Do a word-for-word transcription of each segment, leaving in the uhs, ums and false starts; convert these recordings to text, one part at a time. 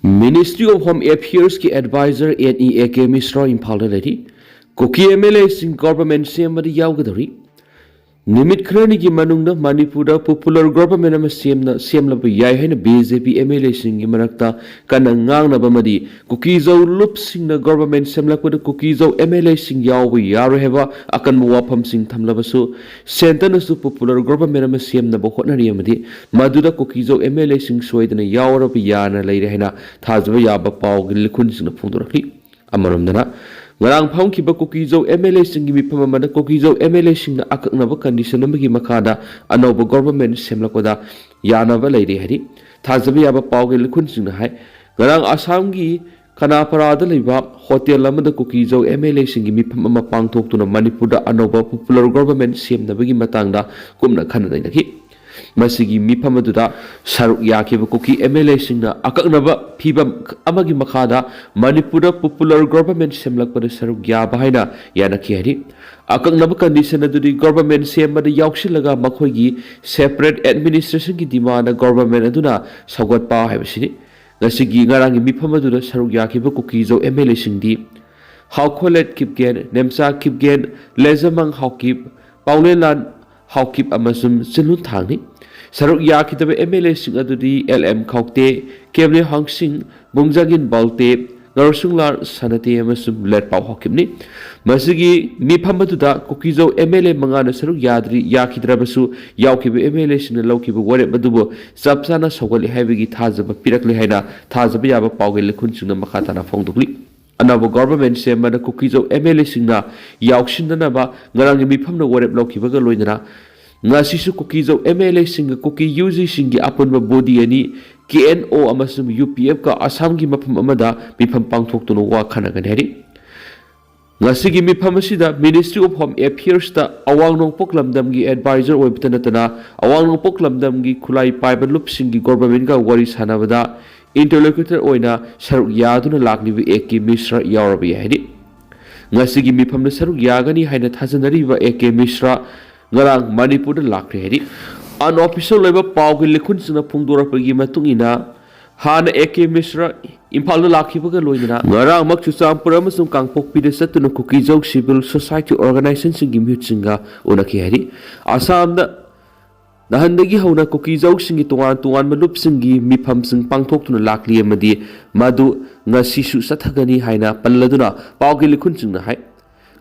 Ministry of Home Affairs ꯀꯤ advisor N E A K ꯃꯤꯁ꯭ꯔꯥ ꯏꯝꯐꯥꯜꯗ ꯂꯩꯔꯤ꯫ ꯀꯨꯀꯤ M L A ꯁꯤꯡ government ꯁꯦꯝꯕꯗ ꯌꯥꯎꯒꯗꯧꯔꯤ꯫ ꯅꯨꯃꯤꯠ ꯈꯔꯅꯤꯒꯤ ꯃꯅꯨꯡꯗ ꯃꯅꯤꯄꯨꯔꯗ popular government ꯑꯃ ꯁꯦꯝꯅ, ꯁꯦꯝꯂꯕ ꯌꯥꯏ ꯍꯥꯏꯅ B J P M L A ꯁꯤꯡꯒꯤ ꯃꯔꯛꯇ ꯀꯟꯅ ꯉꯥꯡꯅꯕ ꯑꯃꯗꯤ ꯀꯨꯀꯤꯖꯧ ꯂꯨꯞꯁꯤꯡꯅ government ꯁꯦꯝꯂꯛꯄꯗ ꯀꯨꯀꯤꯖꯧ M L A ꯁꯤꯡ ꯌꯥꯎꯕ ꯌꯥꯔꯣꯏ ꯍꯥꯏꯕ ꯑꯀꯟꯕ ꯋꯥꯐꯝꯁꯤꯡ ꯊꯝꯂꯕꯁꯨ, centre ꯅꯁꯨ popular government ꯑꯃ ꯁꯦꯝꯅꯕ ꯍꯣꯠꯅꯔꯤ ꯑꯃꯗꯤ ꯃꯗꯨꯗ ꯀꯨꯀꯤꯖꯧ M L A ꯁꯤꯡ ꯁꯣꯏꯗꯅ ꯌꯥꯎꯔꯕ ꯌꯥꯅ ꯂꯩꯔꯦ ꯍꯥꯏꯅ ꯊꯥꯖꯕ ꯌꯥꯕ ꯄꯥꯎꯒꯤ ꯂꯤꯈꯨꯟꯁꯤꯡꯅ ꯐꯣꯡꯗꯣꯔꯛꯂꯤ꯫ ꯑꯃꯔꯣꯝꯗꯅ, ꯉꯔꯥꯡ ꯐꯝꯈꯤꯕ ꯀꯨꯀꯤꯖꯧ M L A ꯁꯤꯡꯒꯤ ꯃꯤꯐꯝ ꯑꯃꯗ ꯀꯨꯀꯤꯖꯧ M L A ꯁꯤꯡꯅ ꯑꯀꯛꯅꯕ condition ꯑꯃꯒꯤ ꯃꯈꯥꯗ ꯑꯅꯧꯕ government ꯁꯦꯝꯂꯛꯄꯗ ꯌꯥꯅꯕ ꯂꯩꯔꯦ ꯍꯥꯏꯔꯤ꯫ ꯊꯥꯖꯕ ꯌꯥꯕ ꯄꯥꯎꯒꯤ ꯂꯤꯈꯨꯟꯁꯤꯡꯅ ꯍꯥꯏ, ꯉꯔꯥꯡ ꯑꯁꯥꯝꯒꯤ ꯈꯅꯥꯄꯔꯥꯗ ꯂꯩꯕ hotel ꯑꯃꯗ ꯀꯨꯀꯤꯖꯧ M L A ꯁꯤꯡꯒꯤ ꯃꯤꯐꯝ ꯑꯃ ꯄꯥꯡꯊꯣꯛꯇꯨꯅ ꯃꯅꯤꯄꯨꯔꯗ ꯑꯅꯧꯕ popular government ꯁꯦꯝꯅꯕꯒꯤ ꯃꯇꯥꯡꯗ ꯀꯨꯞꯅ ꯈꯟꯅ ꯅꯩꯅꯈꯤ꯫ ꯃꯁꯤꯒꯤ ꯃꯤꯐꯝ ꯑꯗꯨꯗ ꯁꯔꯨꯛ ꯌꯥꯈꯤꯕ ꯀꯨꯀꯤ M L A ꯁꯤꯡꯅ ꯑꯀꯛꯅꯕ ꯐꯤꯕꯝ ꯑꯃꯒꯤ ꯃꯈꯥꯗ ꯃꯅꯤꯄꯨꯔꯗ popular government ꯁꯦꯝꯂꯛꯄꯗ ꯁꯔꯨꯛ ꯌꯥꯕ ꯍꯥꯏꯅ ꯌꯥꯅꯈꯤ ꯍꯥꯏꯔꯤ꯫ ꯑꯀꯛꯅꯕ condition ꯑꯗꯨꯗꯤ government ꯁꯦꯝꯕꯗ ꯌꯥꯎꯁꯤꯜꯂꯒ ꯃꯈꯣꯏꯒꯤ separate administration ꯒꯤ demand government ꯑꯗꯨꯅ ꯁꯧꯒꯠꯄ ꯍꯥꯏꯕꯁꯤꯅꯤ꯫ ꯉꯁꯤꯒꯤ, ꯉꯔꯥꯡꯒꯤ ꯃꯤꯐꯝ ꯑꯗꯨꯗ ꯁꯔꯨꯛ ꯌꯥꯈꯤꯕ ꯀꯨꯀꯤꯖꯧ M L A ꯁꯤꯡꯗꯤ ꯍꯥꯎꯈꯣꯂꯦꯠ ꯈꯤꯞꯒꯦꯟ, ꯅꯦꯝꯆꯥ ꯈꯤꯞꯒꯦꯟ, ꯂꯦꯖꯃꯪ ꯍꯥꯎꯀꯤꯞ, ꯄꯥꯎꯂꯦꯟꯂꯥꯟ ꯍꯥꯎꯀꯤꯞ ꯑꯃꯁꯨꯡ ꯆꯤꯟꯂꯨꯟ ꯊꯥꯡꯅꯤ꯫ ꯁꯔꯨꯛ ꯌꯥꯈꯤꯗꯕ M L A ꯁꯤꯡ ꯑꯗꯨꯗꯤ L M ꯈꯥꯎꯇꯦ, ꯀꯦꯝꯂꯦ ꯍꯥꯡꯁꯤꯡ, ꯕꯨꯡꯖꯥꯒꯤꯟ ꯕꯥꯜꯇꯦ, ꯉꯥꯔꯁꯨꯡꯂꯥꯜ ꯁꯅꯥꯇꯦ ꯑꯃꯁꯨꯡ ꯂꯦꯠꯄꯥꯎ ꯍꯥꯎꯀꯤꯞꯅꯤ꯫ ꯃꯁꯤꯒꯤ ꯃꯤꯐꯝ ꯑꯗꯨꯗ ꯀꯨꯀꯤꯖꯧ M L A ꯃꯉꯥꯅ ꯁꯔꯨꯛ ꯌꯥꯗ꯭ꯔꯤ, ꯌꯥꯈꯤꯗ꯭ꯔꯕꯁꯨ, ꯌꯥꯎꯈꯤꯕ M L A ꯁꯤꯡꯅ ꯂꯧꯈꯤꯕ ꯋꯥꯔꯦꯞ ꯑꯗꯨꯕꯨ ꯆꯞ ꯆꯥꯅ ꯁꯧꯒꯠꯂꯤ ꯍꯥꯏꯕꯒꯤ ꯊꯥꯖꯕ ꯄꯤꯔꯛꯂꯦ ꯍꯥꯏꯅ ꯊꯥꯖꯕ ꯌꯥꯕ ꯄꯥꯎꯒꯤ ꯂꯤꯈꯨꯟꯁꯤꯡꯅ ꯃꯈꯥ ꯇꯥꯅ ꯐꯣꯡꯗꯣꯛꯂꯤ꯫ ꯑꯅꯧꯕ government ꯁꯦꯝꯕꯗ ꯀꯨꯀꯤꯖꯧ M L A ꯁꯤꯡꯅ ꯌꯥꯎꯁꯤꯟꯅꯅꯕ ꯉꯔꯥꯡꯒꯤ ꯃꯤꯐꯝꯅ ꯋꯥꯔꯦꯞ ꯂꯧꯈꯤꯕꯒ ꯂꯣꯏꯅꯅ ꯉꯁꯤꯁꯨ ꯀꯨꯀꯤꯖꯧ M L A ꯁꯤꯡꯒ ꯀꯨꯀꯤ U G ꯁꯤꯡꯒꯤ ꯑꯄꯨꯟꯕ body ꯑꯅꯤ, K N O ꯑꯃꯁꯨꯡ U P F ꯀ ꯑꯁꯥꯝꯒꯤ ꯃꯐꯝ ꯑꯃꯗ ꯃꯤꯐꯝ ꯄꯥꯡꯊꯣꯛꯇꯨꯅ ꯋꯥ ꯈꯟꯅꯒꯅꯤ ꯍꯥꯏꯔꯤ꯫ ꯉꯁꯤꯒꯤ ꯃꯤꯐꯝ ꯑꯁꯤꯗ Ministry of Home Affairs ꯇ ꯑꯋꯥꯡ ꯅꯣꯡꯄꯣꯛ ꯂꯝꯗꯝꯒꯤ advisor ꯑꯣꯏꯕꯇ ꯅꯠꯇꯅ ꯑꯋꯥꯡ ꯅꯣꯡꯄꯣꯛ ꯂꯝꯗꯝꯒꯤ ꯈꯨꯠꯂꯥꯏ ꯄꯥꯏꯕ ꯂꯨꯞꯁꯤꯡꯒꯤ government ꯀ ꯋꯥꯔꯤ ꯁꯥꯟꯅꯕꯗ interlocutor ꯑꯣꯏꯅ ꯁꯔꯨꯛ ꯌꯥꯗꯨꯅ ꯂꯥꯛꯂꯤꯕ A K ꯃꯤꯁ꯭ꯔꯥ ꯌꯥꯎꯔꯕ ꯌꯥꯏ ꯍꯥꯏꯔꯤ꯫ ꯉꯁꯤꯒꯤ ꯃꯤꯐꯝꯗ ꯁꯔꯨꯛ ꯌꯥꯒꯅꯤ ꯍꯥꯏꯅ ꯊꯥꯖꯅꯔꯤꯕ A K ꯃꯤꯁ꯭ꯔꯥ ꯉꯔꯥꯡ ꯃꯅꯤꯄꯨꯔꯗ ꯂꯥꯛꯈ꯭ꯔꯦ ꯍꯥꯏꯔꯤ꯫ Unofficial ꯑꯣꯏꯕ ꯄꯥꯎꯒꯤ ꯂꯤꯈꯨꯟꯁꯤꯡꯅ ꯐꯣꯡꯗꯣꯔꯛꯄꯒꯤ ꯃꯇꯨꯡ ꯏꯟꯅ, ꯍꯥꯟꯅ ꯑꯦ ꯀꯦ ꯃꯤꯁ꯭ꯔ ꯏꯝꯐꯥꯜꯗ ꯂꯥꯛꯈꯤꯕꯒ ꯂꯣꯏꯅꯅ ꯉꯔꯥꯡꯃꯛ ꯆꯨꯔꯆꯥꯟꯄꯨꯔ ꯑꯃꯁꯨꯡ ꯀꯥꯡꯄꯣꯛꯄꯤꯗ ꯆꯠꯇꯨꯅ ꯀꯨꯀꯤꯖꯧ ꯁꯤꯚꯤꯜ ꯁꯣꯁꯥꯏꯇꯤ ꯑꯣꯔꯒꯅꯥꯏꯖꯦꯁꯟꯁꯤꯡꯒꯤ ꯃꯤꯍꯨꯠꯁꯤꯡꯒ ꯎꯅꯈꯤ ꯍꯥꯏꯔꯤ꯫ ꯑꯁꯥꯝꯗ ꯅꯍꯥꯟꯗꯒꯤ ꯍꯧꯅ ꯀꯨꯀꯤꯖꯧꯁꯤꯡꯒꯤ ꯇꯣꯉꯥꯟ ꯇꯣꯉꯥꯟꯕ ꯂꯨꯞꯁꯤꯡꯒꯤ ꯃꯤꯐꯝꯁꯤꯡ ꯄꯥꯡꯊꯣꯛꯇꯨꯅ ꯂꯥꯛꯂꯤ ꯑꯃꯗꯤ ꯃꯗꯨ ꯉꯁꯤꯁꯨ ꯆꯠꯊꯒꯅꯤ ꯍꯥꯏꯅ ꯄꯜꯂꯗꯨꯅ ꯄꯥꯎꯒꯤ ꯂꯤꯈꯨꯟꯁꯤꯡꯅ ꯍꯥꯏ꯫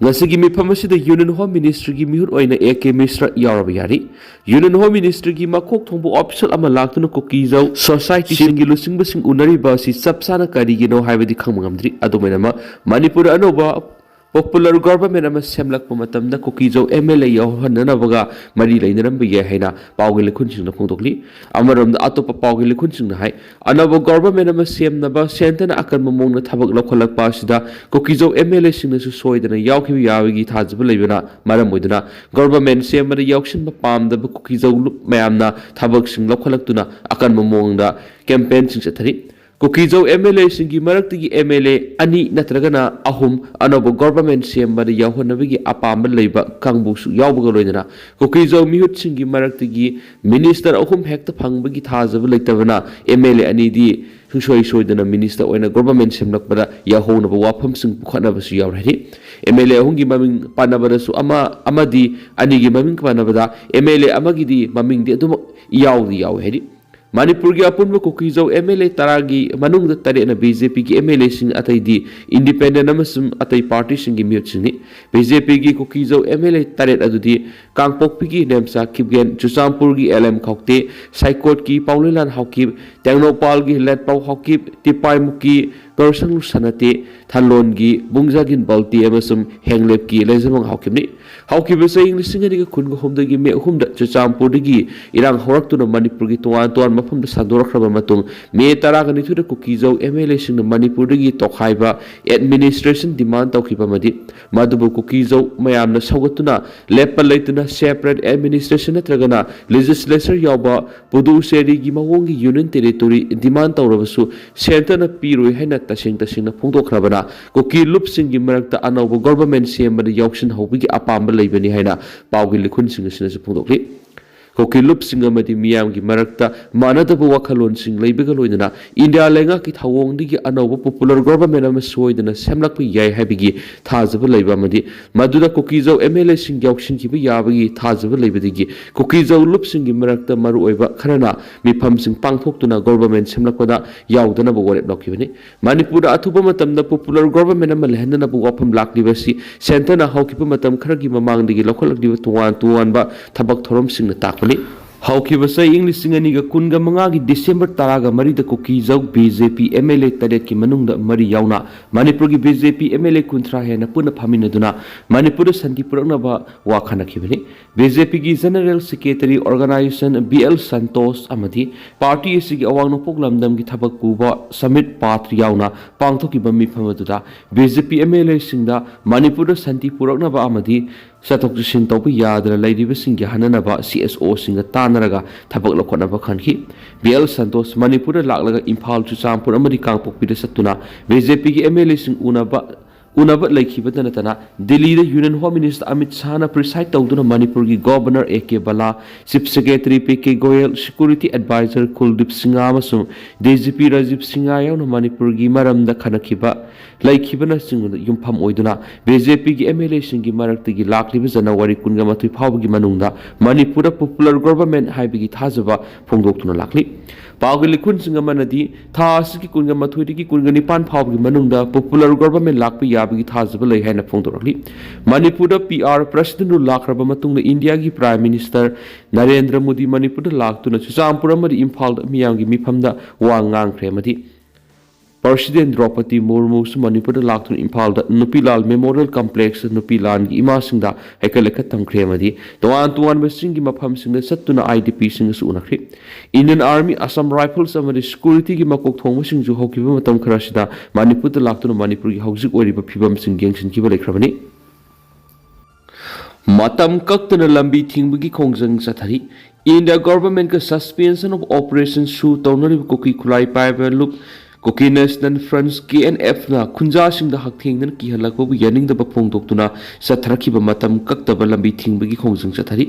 ꯉꯁꯤꯒꯤ ꯃꯤꯐꯝ ꯑꯁꯤꯗ ꯌꯨꯅꯤꯌꯟ ꯍꯣꯝ ꯃꯤꯅꯤꯁꯇ꯭ꯔꯤꯒꯤ ꯃꯤꯍꯨꯠ ꯑꯣꯏꯅ ꯑꯦ ꯀꯦ ꯃꯤꯁ꯭ꯔ ꯌꯥꯎꯔꯕ ꯌꯥꯔꯤ꯫ ꯌꯨꯅꯤꯌꯟ ꯍꯣꯝ ꯃꯤꯅꯤꯁꯇ꯭ꯔꯤꯒꯤ ꯃꯀꯣꯛ ꯊꯣꯡꯕ ꯑꯣꯐꯤꯁꯤꯌꯦꯜ ꯑꯃ ꯂꯥꯛꯇꯨꯅ ꯀꯨꯀꯤꯖꯧ ꯁꯣꯁꯥꯏꯇꯤꯁꯤꯡꯒꯤ ꯂꯨꯆꯤꯡꯕꯁꯤꯡ ꯎꯅꯔꯤꯕ ꯑꯁꯤ ꯆꯞ ꯆꯥꯅ ꯀꯔꯤꯒꯤꯅꯣ ꯍꯥꯏꯕꯗꯤ ꯈꯪꯕ ꯉꯝꯗ꯭ꯔꯤ꯫ ꯑꯗꯨꯝ ꯑꯣꯏꯅꯃꯛ, ꯃꯅꯤꯄꯨꯔꯗ ꯑꯅꯧꯕ ꯄꯣꯄꯨꯂꯔ ꯒꯣꯚꯔꯟꯃꯦꯟꯠ ꯑꯃ ꯁꯦꯝꯂꯛꯄ ꯃꯇꯝꯗ ꯀꯨꯀꯤꯖꯧ ꯑꯦꯝ ꯑꯦꯜ ꯑꯦ ꯌꯥꯎꯍꯟꯅꯅꯕꯒ ꯃꯔꯤ ꯂꯩꯅꯔꯝꯕ ꯌꯥꯏ ꯍꯥꯏꯅ ꯄꯥꯎꯒꯤ ꯂꯤꯈꯨꯟꯁꯤꯡꯅ ꯐꯣꯡꯗꯣꯛꯂꯤ꯫ ꯑꯃꯔꯣꯝꯗ, ꯑꯇꯣꯞꯄ ꯄꯥꯎꯒꯤ ꯂꯤꯈꯨꯟꯁꯤꯡꯅ ꯍꯥꯏ, ꯑꯅꯧꯕ ꯒꯣꯚꯔꯟꯃꯦꯟꯠ ꯑꯃ ꯁꯦꯝꯅꯕ ꯁꯦꯟꯇꯔꯅ ꯑꯀꯟꯕ ꯃꯑꯣꯡꯗ ꯊꯕꯛ ꯂꯧꯈꯠꯂꯛꯄ ꯑꯁꯤꯗ ꯀꯨꯀꯤꯖꯧ ꯑꯦꯝ ꯑꯦꯜ ꯑꯦꯁꯤꯡꯅꯁꯨ ꯁꯣꯏꯗꯅ ꯌꯥꯎꯈꯤꯕ ꯌꯥꯕꯒꯤ ꯊꯥꯖꯕ ꯂꯩꯕꯅ ꯃꯔꯝ ꯑꯣꯏꯗꯨꯅ ꯒꯣꯚꯔꯟꯃꯦꯟꯠ ꯁꯦꯝꯕꯗ ꯌꯥꯎꯁꯤꯟꯕ ꯄꯥꯝꯗꯕ ꯀꯨꯀꯤꯖꯧ ꯂꯨꯞ ꯃꯌꯥꯝꯅ ꯊꯕꯛꯁꯤꯡ ꯂꯧꯈꯠꯂꯛꯇꯨꯅ ꯑꯀꯟꯕ ꯃꯑꯣꯡꯗ ꯀꯦꯝꯄꯦꯟꯁꯤꯡ ꯆꯠꯊꯔꯤ꯫ ꯀꯨꯀꯤꯖꯧ ꯑꯦꯝ ꯑꯦꯜ ꯑꯦꯁꯤꯡꯒꯤ ꯃꯔꯛꯇꯒꯤ ꯑꯦꯝ ꯑꯦꯜ ꯑꯦ ꯑꯅꯤ ꯅꯠꯇ꯭ꯔꯒꯅ ꯑꯍꯨꯝ ꯑꯅꯧꯕ ꯒꯣꯚꯔꯟꯃꯦꯟꯠ ꯁꯦꯝꯕꯗ ꯌꯥꯎꯍꯟꯅꯕꯒꯤ ꯑꯄꯥꯝꯕ ꯂꯩꯕ ꯀꯥꯡꯕꯨꯁꯨ ꯌꯥꯎꯕꯒ ꯂꯣꯏꯅꯅ ꯀꯨꯀꯤꯖꯧ ꯃꯤꯍꯨꯠꯁꯤꯡꯒꯤ ꯃꯔꯛꯇꯒꯤ ꯃꯤꯅꯤꯁꯇꯔ ꯑꯍꯨꯝ ꯍꯦꯛꯇ ꯐꯪꯕꯒꯤ ꯊꯥꯖꯕ ꯂꯩꯇꯕꯅ ꯑꯦꯝ ꯑꯦꯜ ꯑꯦ ꯑꯅꯤꯗꯤ ꯁꯨꯡꯁꯣꯏ ꯁꯣꯏꯗꯅ ꯃꯤꯅꯤꯁꯇꯔ ꯑꯣꯏꯅ ꯒꯣꯚꯔꯟꯃꯦꯟꯠ ꯁꯦꯝꯂꯛꯄꯗ ꯌꯥꯎꯍꯧꯅꯕ ꯋꯥꯐꯝꯁꯤꯡ ꯄꯨꯈꯠꯅꯕꯁꯨ ꯌꯥꯎꯔꯦ ꯍꯥꯏꯔꯤ꯫ ꯑꯦꯝ ꯑꯦꯜ ꯑꯦ ꯑꯍꯨꯝꯒꯤ ꯃꯃꯤꯡ ꯄꯟꯅꯕꯗꯁꯨ ꯑꯃ ꯑꯃꯗꯤ ꯑꯅꯤꯒꯤ ꯃꯃꯤꯡ ꯄꯟꯅꯕꯗ ꯑꯦꯝ ꯑꯦꯜ ꯑꯦ ꯑꯃꯒꯤꯗꯤ ꯃꯃꯤꯡꯗꯤ ꯑꯗꯨꯃꯛ ꯌꯥꯎꯗꯤ ꯌꯥꯎꯋꯦ ꯍꯥꯏꯔꯤ꯫ ꯃꯅꯤꯄꯨꯔꯒꯤ ꯑꯄꯨꯟꯕ ꯀꯨꯀꯤꯖꯧ ꯑꯦꯝ ꯑꯦꯜ ꯑꯦ ꯇꯔꯥꯒꯤ ꯃꯅꯨꯡꯗ ꯇꯔꯦꯠꯅ ꯕꯤ ꯖꯦ ꯄꯤꯒꯤ ꯑꯦꯝ ꯑꯦꯜ ꯑꯦꯁꯤꯡ, ꯑꯇꯩꯗꯤ ꯏꯟꯗꯤꯄꯦꯟꯗꯦꯟꯠ ꯑꯃꯁꯨꯡ ꯑꯇꯩ ꯄꯥꯔꯇꯤꯁꯤꯡꯒꯤ ꯃꯤꯍꯨꯠꯁꯤꯡꯅꯤ꯫ ꯕꯤ ꯖꯦ ꯄꯤꯒꯤ ꯀꯨꯀꯤꯖꯧ ꯑꯦꯝ ꯑꯦꯜ ꯑꯦ ꯇꯔꯦꯠ ꯑꯗꯨꯗꯤ ꯀꯥꯡꯄꯣꯛꯄꯤꯒꯤ ꯅꯦꯝꯆꯥ ꯈꯤꯞꯒꯦꯟ, ꯆꯨꯔꯆꯥꯟꯄꯨꯔꯒꯤ ꯑꯦꯜ ꯑꯦꯝ ꯈꯥꯎꯇꯦ, ꯁꯥꯏꯀꯣꯠꯀꯤ ꯄꯥꯎꯂꯣꯏꯂꯥꯟ ꯍꯥꯎꯀꯤꯞ, ꯇꯦꯡꯅꯧꯄꯥꯜꯒꯤ ꯂꯦꯠꯄꯥꯎ ꯍꯥꯎꯀꯤꯞ, ꯇꯤꯄꯥꯏꯃꯨꯛꯀꯤ ꯒꯧꯔꯁꯪꯂꯨ ꯁꯅꯥꯇꯦ, ꯊꯥꯂꯣꯟꯒꯤ ꯕꯨꯡꯖꯥꯒꯤꯟ ꯕꯜꯇꯦ ꯑꯃꯁꯨꯡ ꯍꯦꯡꯂꯦꯞꯀꯤ ꯂꯩꯖꯃꯪ ꯍꯥꯎꯀꯤꯞꯅꯤ꯫ ꯍꯧꯈꯤꯕ ꯆꯍꯤ ꯂꯤꯁꯤꯡ ꯑꯅꯤꯒ ꯀꯨꯟꯒ ꯍꯨꯝꯗꯒꯤ ꯃꯦ ꯑꯍꯨꯝꯗ ꯆꯨꯔꯆꯥꯟꯄꯨꯔꯗꯒꯤ ꯏꯔꯥꯡ ꯍꯧꯔꯛꯇꯨꯅ ꯃꯅꯤꯄꯨꯔꯒꯤ ꯇꯣꯉꯥꯟ ꯇꯣꯉꯥꯟꯕ ꯃꯐꯝꯗ ꯁꯟꯗꯣꯔꯛꯈ꯭ꯔꯕ ꯃꯇꯨꯡ, ꯃꯦ ꯇꯔꯥꯒ ꯅꯤꯊꯣꯏꯗ ꯀꯨꯀꯤꯖꯧ ꯑꯦꯝ ꯑꯦꯜ ꯑꯦꯁꯤꯡꯅ ꯃꯅꯤꯄꯨꯔꯗꯒꯤ ꯇꯣꯈꯥꯏꯕ ꯑꯦꯗꯃꯤꯅꯤꯁꯇ꯭ꯔꯦꯁꯟ ꯗꯤꯃꯥꯟ ꯇꯧꯈꯤꯕ ꯑꯃꯗꯤ ꯃꯗꯨꯕꯨ ꯀꯨꯀꯤꯖꯧ ꯃꯌꯥꯝꯅ ꯁꯧꯒꯠꯇꯨꯅ ꯂꯦꯞꯄ ꯂꯩꯇꯅ ꯁꯦꯄꯔꯦꯠ ꯑꯦꯗꯃꯤꯅꯤꯁꯇ꯭ꯔꯦꯁꯟ ꯅꯠꯇ꯭ꯔꯒꯅ ꯂꯦꯖꯤꯁꯂꯦꯆꯔ ꯌꯥꯎꯕ ꯄꯨꯗꯨꯆꯦꯔꯤꯒꯤ ꯃꯑꯣꯡꯒꯤ ꯌꯨꯅꯤꯌꯟ ꯇꯦꯔꯤꯇꯣꯔꯤ ꯗꯤꯃꯥꯟ ꯇꯧꯔꯕꯁꯨ ꯁꯦꯟꯇꯔꯅ ꯄꯤꯔꯣꯏ ꯍꯥꯏꯅ ꯇꯁꯦꯡ ꯇꯁꯦꯡꯅ ꯐꯣꯡꯗꯣꯛꯈ꯭ꯔꯕꯅ ꯀꯨꯀꯤ ꯂꯨꯞꯁꯤꯡꯒꯤ ꯃꯔꯛꯇ ꯑꯅꯧꯕ ꯒꯣꯚꯔꯟꯃꯦꯟꯠ ꯁꯦꯝꯕꯗ ꯌꯥꯎꯁꯤꯟꯍꯧꯕꯒꯤ ꯑꯄꯥꯝꯕ ꯂꯩꯕꯅꯤ ꯍꯥꯏꯅ ꯄꯥꯎꯒꯤ ꯂꯤꯈꯨꯟꯁꯤꯡ ꯑꯁꯤꯅꯁꯨ ꯐꯣꯡꯗꯣꯛꯂꯤ꯫ ꯀꯨꯀꯤ ꯂꯨꯞꯁꯤꯡ ꯑꯃꯗꯤ ꯃꯤꯌꯥꯝꯒꯤ ꯃꯔꯛꯇ ꯃꯥꯟꯅꯗꯕ ꯋꯥꯈꯜꯂꯣꯟꯁꯤꯡ ꯂꯩꯕꯒ ꯂꯣꯏꯅꯅ ꯏꯟꯗꯤꯌꯥ ꯂꯩꯉꯥꯛꯀꯤ ꯊꯧꯑꯣꯡꯗꯒꯤ ꯑꯅꯧꯕ popular government ꯑꯃ ꯁꯣꯏꯗꯅ ꯁꯦꯝꯂꯛꯄ ꯌꯥꯏ ꯍꯥꯏꯕꯒꯤ ꯊꯥꯖꯕ ꯂꯩꯕ ꯑꯃꯗꯤ ꯃꯗꯨꯗ ꯀꯨꯀꯤꯖꯧ MLAꯁꯤꯡ ꯌꯥꯎꯁꯤꯟꯈꯤꯕ ꯌꯥꯕꯒꯤ ꯊꯥꯖꯕ ꯂꯩꯕꯗꯒꯤ ꯀꯨꯀꯤꯖꯧ ꯂꯨꯞꯁꯤꯡꯒꯤ ꯃꯔꯛꯇ ꯃꯔꯨꯑꯣꯏꯕ ꯈꯔꯅ ꯃꯤꯐꯝꯁꯤꯡ ꯄꯥꯡꯊꯣꯛꯇꯨꯅ government ꯁꯦꯝꯂꯛꯄꯗ ꯌꯥꯎꯗꯅꯕ ꯋꯥꯔꯦꯞ ꯂꯧꯈꯤꯕꯅꯤ꯫ ꯃꯅꯤꯄꯨꯔꯗ ꯑꯊꯨꯕ ꯃꯇꯝꯗ popular government ꯑꯃ ꯂꯩꯍꯟꯅꯅꯕ ꯋꯥꯐꯝ ꯂꯥꯛꯂꯤꯕ ꯑꯁꯤ centreꯅ ꯍꯧꯈꯤꯕ ꯃꯇꯝ ꯈꯔꯒꯤ ꯃꯃꯥꯡꯗꯒꯤ ꯂꯧꯈꯠꯂꯛꯂꯤꯕ ꯇꯣꯉꯥꯟ ꯇꯣꯉꯥꯟꯕ ꯊꯕꯛ ꯊꯧꯔꯝꯁꯤꯡꯅ ꯇꯥꯛꯄꯅꯤ꯫ ꯍꯧꯈꯤꯕ ꯆꯍꯤ ꯏꯪ ꯂꯤꯁꯤꯡ ꯑꯅꯤꯒ ꯀꯨꯟꯒ ꯃꯉꯥꯒꯤ December ꯇꯔꯥꯒ ꯃꯔꯤꯗ ꯀꯨꯀꯤꯖꯧ BJP MLA ꯇꯔꯦꯠꯀꯤ ꯃꯅꯨꯡꯗ ꯃꯔꯤ ꯌꯥꯎꯅ ꯃꯅꯤꯄꯨꯔꯒꯤ BJP MLA ꯀꯨꯟꯊ꯭ꯔꯥ ꯍꯦꯟꯅ ꯄꯨꯟꯅ ꯐꯝꯃꯤꯟꯅꯗꯨꯅ ꯃꯅꯤꯄꯨꯔꯗ ꯁꯥꯟꯇꯤ ꯄꯨꯔꯛꯅꯕ ꯋꯥ ꯈꯟꯅꯈꯤꯕꯅꯤ꯫ BJPꯒꯤ General Secretary Organisation B L Santosh ꯑꯃꯗꯤ party ꯑꯁꯤꯒꯤ ꯑꯋꯥꯡ ꯅꯣꯡꯄꯣꯛ ꯂꯝꯗꯝꯒꯤ ꯊꯕꯛ ꯄꯨꯕ ꯁꯃꯤꯠ ꯄꯥꯊ꯭ꯔ ꯌꯥꯎꯅ ꯄꯥꯡꯊꯣꯛꯈꯤꯕ ꯃꯤꯐꯝ ꯑꯗꯨꯗ BJP MLAꯁꯤꯡꯗ ꯃꯅꯤꯄꯨꯔꯗ ꯁꯥꯟꯇꯤ ꯄꯨꯔꯛꯅꯕ ꯑꯃꯗꯤ ꯆꯠꯊꯣꯛ ꯆꯠꯁꯤꯟ ꯇꯧꯕ ꯌꯥꯗꯅ ꯂꯩꯔꯤꯕꯁꯤꯡꯒꯤ ꯍꯟꯅꯅꯕ CSOꯁꯤꯡꯒ ꯇꯥꯟꯅꯔꯒ ꯊꯕꯛ ꯂꯧꯈꯠꯅꯕ ꯈꯟꯈꯤ꯫ B L Santosh ꯃꯅꯤꯄꯨꯔꯗ ꯂꯥꯛꯂꯒ ꯏꯝꯐꯥꯜ, ꯆꯨꯔꯆꯥꯟꯄꯨꯔ ꯑꯃꯗꯤ ꯀꯥꯡꯄꯣꯛꯄꯤꯗ ꯆꯠꯇꯨꯅ BJPꯒꯤ MLAꯁꯤꯡ ꯎꯅꯕ ꯎꯅꯕ ꯂꯩꯈꯤꯕꯇ ꯅꯠꯇꯅ ꯗꯤꯜꯂꯤꯗ Union Home Minister Amit ꯁꯥꯍꯅ preside ꯇꯧꯗꯨꯅ ꯃꯅꯤꯄꯨꯔꯒꯤ Governor A K Bhalla, Chief Secretary P K Goyal, Security Advisor Kuldeep Singha ꯑꯃꯁꯨꯡ DGP Rajiv Singha ꯌꯥꯎꯅ ꯃꯅꯤꯄꯨꯔꯒꯤ ꯃꯔꯝꯗ ꯈꯟꯅꯈꯤꯕ ꯂꯩꯈꯤꯕꯅꯆꯤꯡꯕꯗ ꯌꯨꯝꯐꯝ ꯑꯣꯏꯗꯨꯅ BJPꯒꯤ MLAꯁꯤꯡꯒꯤ ꯃꯔꯛꯇꯒꯤ ꯂꯥꯛꯂꯤꯕ January ꯀꯨꯟꯒ ꯃꯥꯊꯣꯏ ꯐꯥꯎꯕꯒꯤ ꯃꯅꯨꯡꯗ ꯃꯅꯤꯄꯨꯔꯗ popular government ꯍꯥꯏꯕꯒꯤ ꯊꯥꯖꯕ ꯐꯣꯡꯗꯣꯛꯇꯨꯅ ꯂꯥꯛꯂꯤ꯫ ꯄꯥꯎꯒꯤ ꯂꯤꯈꯨꯟꯁꯤꯡ ꯑꯃꯅꯗꯤ ꯊꯥ ꯑꯁꯤꯒꯤ ꯀꯨꯟꯒ ꯃꯥꯊꯣꯏꯗꯒꯤ ꯀꯨꯟꯒ ꯅꯤꯄꯥꯟ ꯐꯥꯎꯕꯒꯤ ꯃꯅꯨꯡꯗ popular government ꯂꯥꯛꯄ ꯌꯥꯕꯒꯤ ꯊꯥꯖꯕ ꯂꯩ ꯍꯥꯏꯅ ꯐꯣꯡꯗꯣꯔꯛꯂꯤ꯫ ꯃꯅꯤꯄꯨꯔꯗ PR President Rule ꯂꯥꯛꯈ꯭ꯔꯕ ꯃꯇꯨꯡꯗ ꯏꯟꯗꯤꯌꯥꯒꯤ Prime Minister ꯅꯔꯦꯟꯗ꯭ꯔ ꯃꯣꯗꯤ ꯃꯅꯤꯄꯨꯔꯗ ꯂꯥꯛꯇꯨꯅ ꯆꯨꯔꯆꯥꯟꯄꯨꯔ ꯑꯃꯗꯤ ꯏꯝꯐꯥꯜꯗ ꯃꯤꯌꯥꯝꯒꯤ ꯃꯤꯐꯝꯗ ꯋꯥ ꯉꯥꯡꯈ꯭ꯔꯦ ꯑꯃꯗꯤ President ꯗ꯭ꯔꯧꯄꯗꯤ ꯃꯨꯔꯃꯨꯁꯨ ꯃꯅꯤꯄꯨꯔꯗ ꯂꯥꯛꯇꯨꯅ ꯏꯝꯐꯥꯜꯗ ꯅꯨꯄꯤꯂꯥꯜ Memorial Complexꯇ ꯅꯨꯄꯤꯂꯥꯜꯒꯤ ꯏꯃꯥꯁꯤꯡꯗ ꯍꯩꯀꯠ ꯂꯩꯀꯠ ꯇꯝꯈ꯭ꯔꯦ ꯑꯃꯗꯤ ꯇꯣꯉꯥꯟ ꯇꯣꯉꯥꯟꯕ ꯆꯤꯡꯒꯤ ꯃꯐꯝꯁꯤꯡꯗ ꯆꯠꯇꯨꯅ IDPꯁꯤꯡꯒꯁꯨ ꯎꯅꯈ꯭ꯔꯦ꯫ Indian Army, Assam Rifles ꯑꯃꯗꯤ securityꯒꯤ ꯃꯀꯣꯛ ꯊꯣꯡꯕꯁꯤꯡꯁꯨ ꯍꯧꯈꯤꯕ ꯃꯇꯝ ꯈꯔꯁꯤꯗ ꯃꯅꯤꯄꯨꯔꯗ ꯂꯥꯛꯇꯨꯅ ꯃꯅꯤꯄꯨꯔꯒꯤ ꯍꯧꯖꯤꯛ ꯑꯣꯏꯔꯤꯕ ꯐꯤꯕꯝꯁꯤꯡ ꯌꯦꯡꯁꯤꯟꯈꯤꯕ ꯂꯩꯈ꯭ꯔꯕꯅꯤ꯫ ꯃꯇꯝ ꯀꯛꯇꯅ ꯂꯝꯕꯤ ꯊꯤꯡꯕꯒꯤ ꯈꯣꯡꯖꯪ ꯆꯠꯊꯔꯤ꯫ India governmentꯀ Suspension of Operation ꯁꯨ ꯇꯧꯅꯔꯤꯕ ꯀꯨꯀꯤ ꯈꯨꯠꯂꯥꯏ ꯄꯥꯏꯕ ꯂꯨꯞ ꯀꯨꯀꯤ National Front, KNFꯅ ꯈꯨꯟꯖꯥꯁꯤꯡꯗ ꯍꯛꯊꯦꯡꯅꯅ ꯀꯤꯍꯜꯂꯛꯄꯕꯨ ꯌꯥꯅꯤꯡꯗꯕ ꯐꯣꯡꯗꯣꯛꯇꯨꯅ ꯆꯠꯊꯔꯛꯈꯤꯕ ꯃꯇꯝ ꯀꯛꯇꯕ ꯂꯝꯕꯤ ꯊꯤꯡꯕꯒꯤ ꯈꯣꯡꯖꯪ ꯆꯠꯊꯔꯤ꯫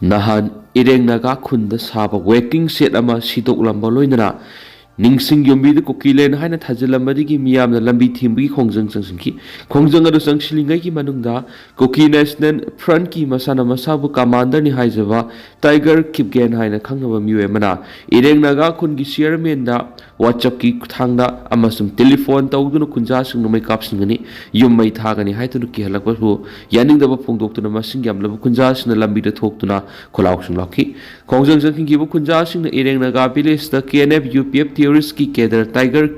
ꯅꯍꯥꯟ ꯏꯔꯦꯡ ꯅꯥꯒꯥ ꯈꯨꯟꯗ ꯁꯥꯕ ꯋꯦꯇꯤꯡ ꯁꯦꯗ ꯑꯃ ꯁꯤꯗꯣꯛꯂꯝꯕ ꯂꯣꯏꯅꯅ ꯅꯤꯡꯁꯤꯡ ꯌꯨꯝꯕꯤꯗ ꯀꯨꯀꯤꯂꯦꯟ ꯍꯥꯏꯅ ꯊꯥꯖꯤꯜꯂꯝꯕꯗꯒꯤ ꯃꯤꯌꯥꯝꯅ ꯂꯝꯕꯤ ꯊꯤꯡꯕꯒꯤ ꯈꯣꯡꯖꯪ ꯆꯪꯁꯤꯟꯈꯤ꯫ ꯈꯣꯡꯖꯪ ꯑꯗꯨ ꯆꯪꯁꯤꯜꯂꯤꯉꯩꯒꯤ ꯃꯅꯨꯡꯗ ꯀꯨꯀꯤ ꯅꯦꯁꯅꯦꯜ ꯐ꯭ꯔꯟꯠꯀꯤ ꯃꯁꯥꯅ ꯃꯁꯥꯕꯨ ꯀꯃꯥꯟꯗꯔꯅꯤ ꯍꯥꯏꯖꯕ ꯇꯥꯏꯒꯔ ꯀꯤꯞꯒꯦꯟ ꯍꯥꯏꯅ ꯈꯪꯅꯕ ꯃꯤꯑꯣꯏ ꯑꯃꯅ ꯏꯔꯦꯡ ꯅꯥꯒꯥ ꯈꯨꯟꯒꯤ ꯆꯤꯌꯔꯃꯦꯟꯗ WhatsApp-ꯀꯤ ꯈꯨꯠꯊꯥꯡꯗ ꯑꯃꯁꯨꯡ ꯇꯦꯂꯤꯐꯣꯟ ꯇꯧꯗꯨꯅ ꯈꯨꯟꯖꯥꯁꯤꯡꯅ ꯃꯩ ꯀꯥꯞꯁꯤꯟꯒꯅꯤ, ꯌꯨꯝ ꯃꯩ ꯊꯥꯒꯅꯤ ꯍꯥꯏꯗꯨꯅ ꯀꯤꯍꯜꯂꯛꯄꯕꯨ ꯌꯥꯅꯤꯡꯗꯕ ꯐꯣꯡꯗꯣꯛꯇꯨꯅ ꯃꯁꯤꯡ ꯌꯥꯝꯂꯕ ꯈꯨꯟꯖꯥꯁꯤꯡꯅ ꯂꯝꯕꯤꯗ ꯊꯣꯛꯇꯨꯅ ꯈꯣꯜꯂꯥꯎꯁꯤꯡ ꯂꯥꯎꯈꯤ꯫ ꯈꯣꯡꯖꯪ ꯆꯪꯁꯤꯟꯈꯤꯕ ꯈꯨꯟꯖꯥꯁꯤꯡꯅ ꯏꯔꯦꯡ ꯅꯥꯒꯥ ꯚꯤꯂꯦꯖꯇ K N F U P F terrorist-ꯀꯤ cadre ꯇꯥꯏꯒꯔ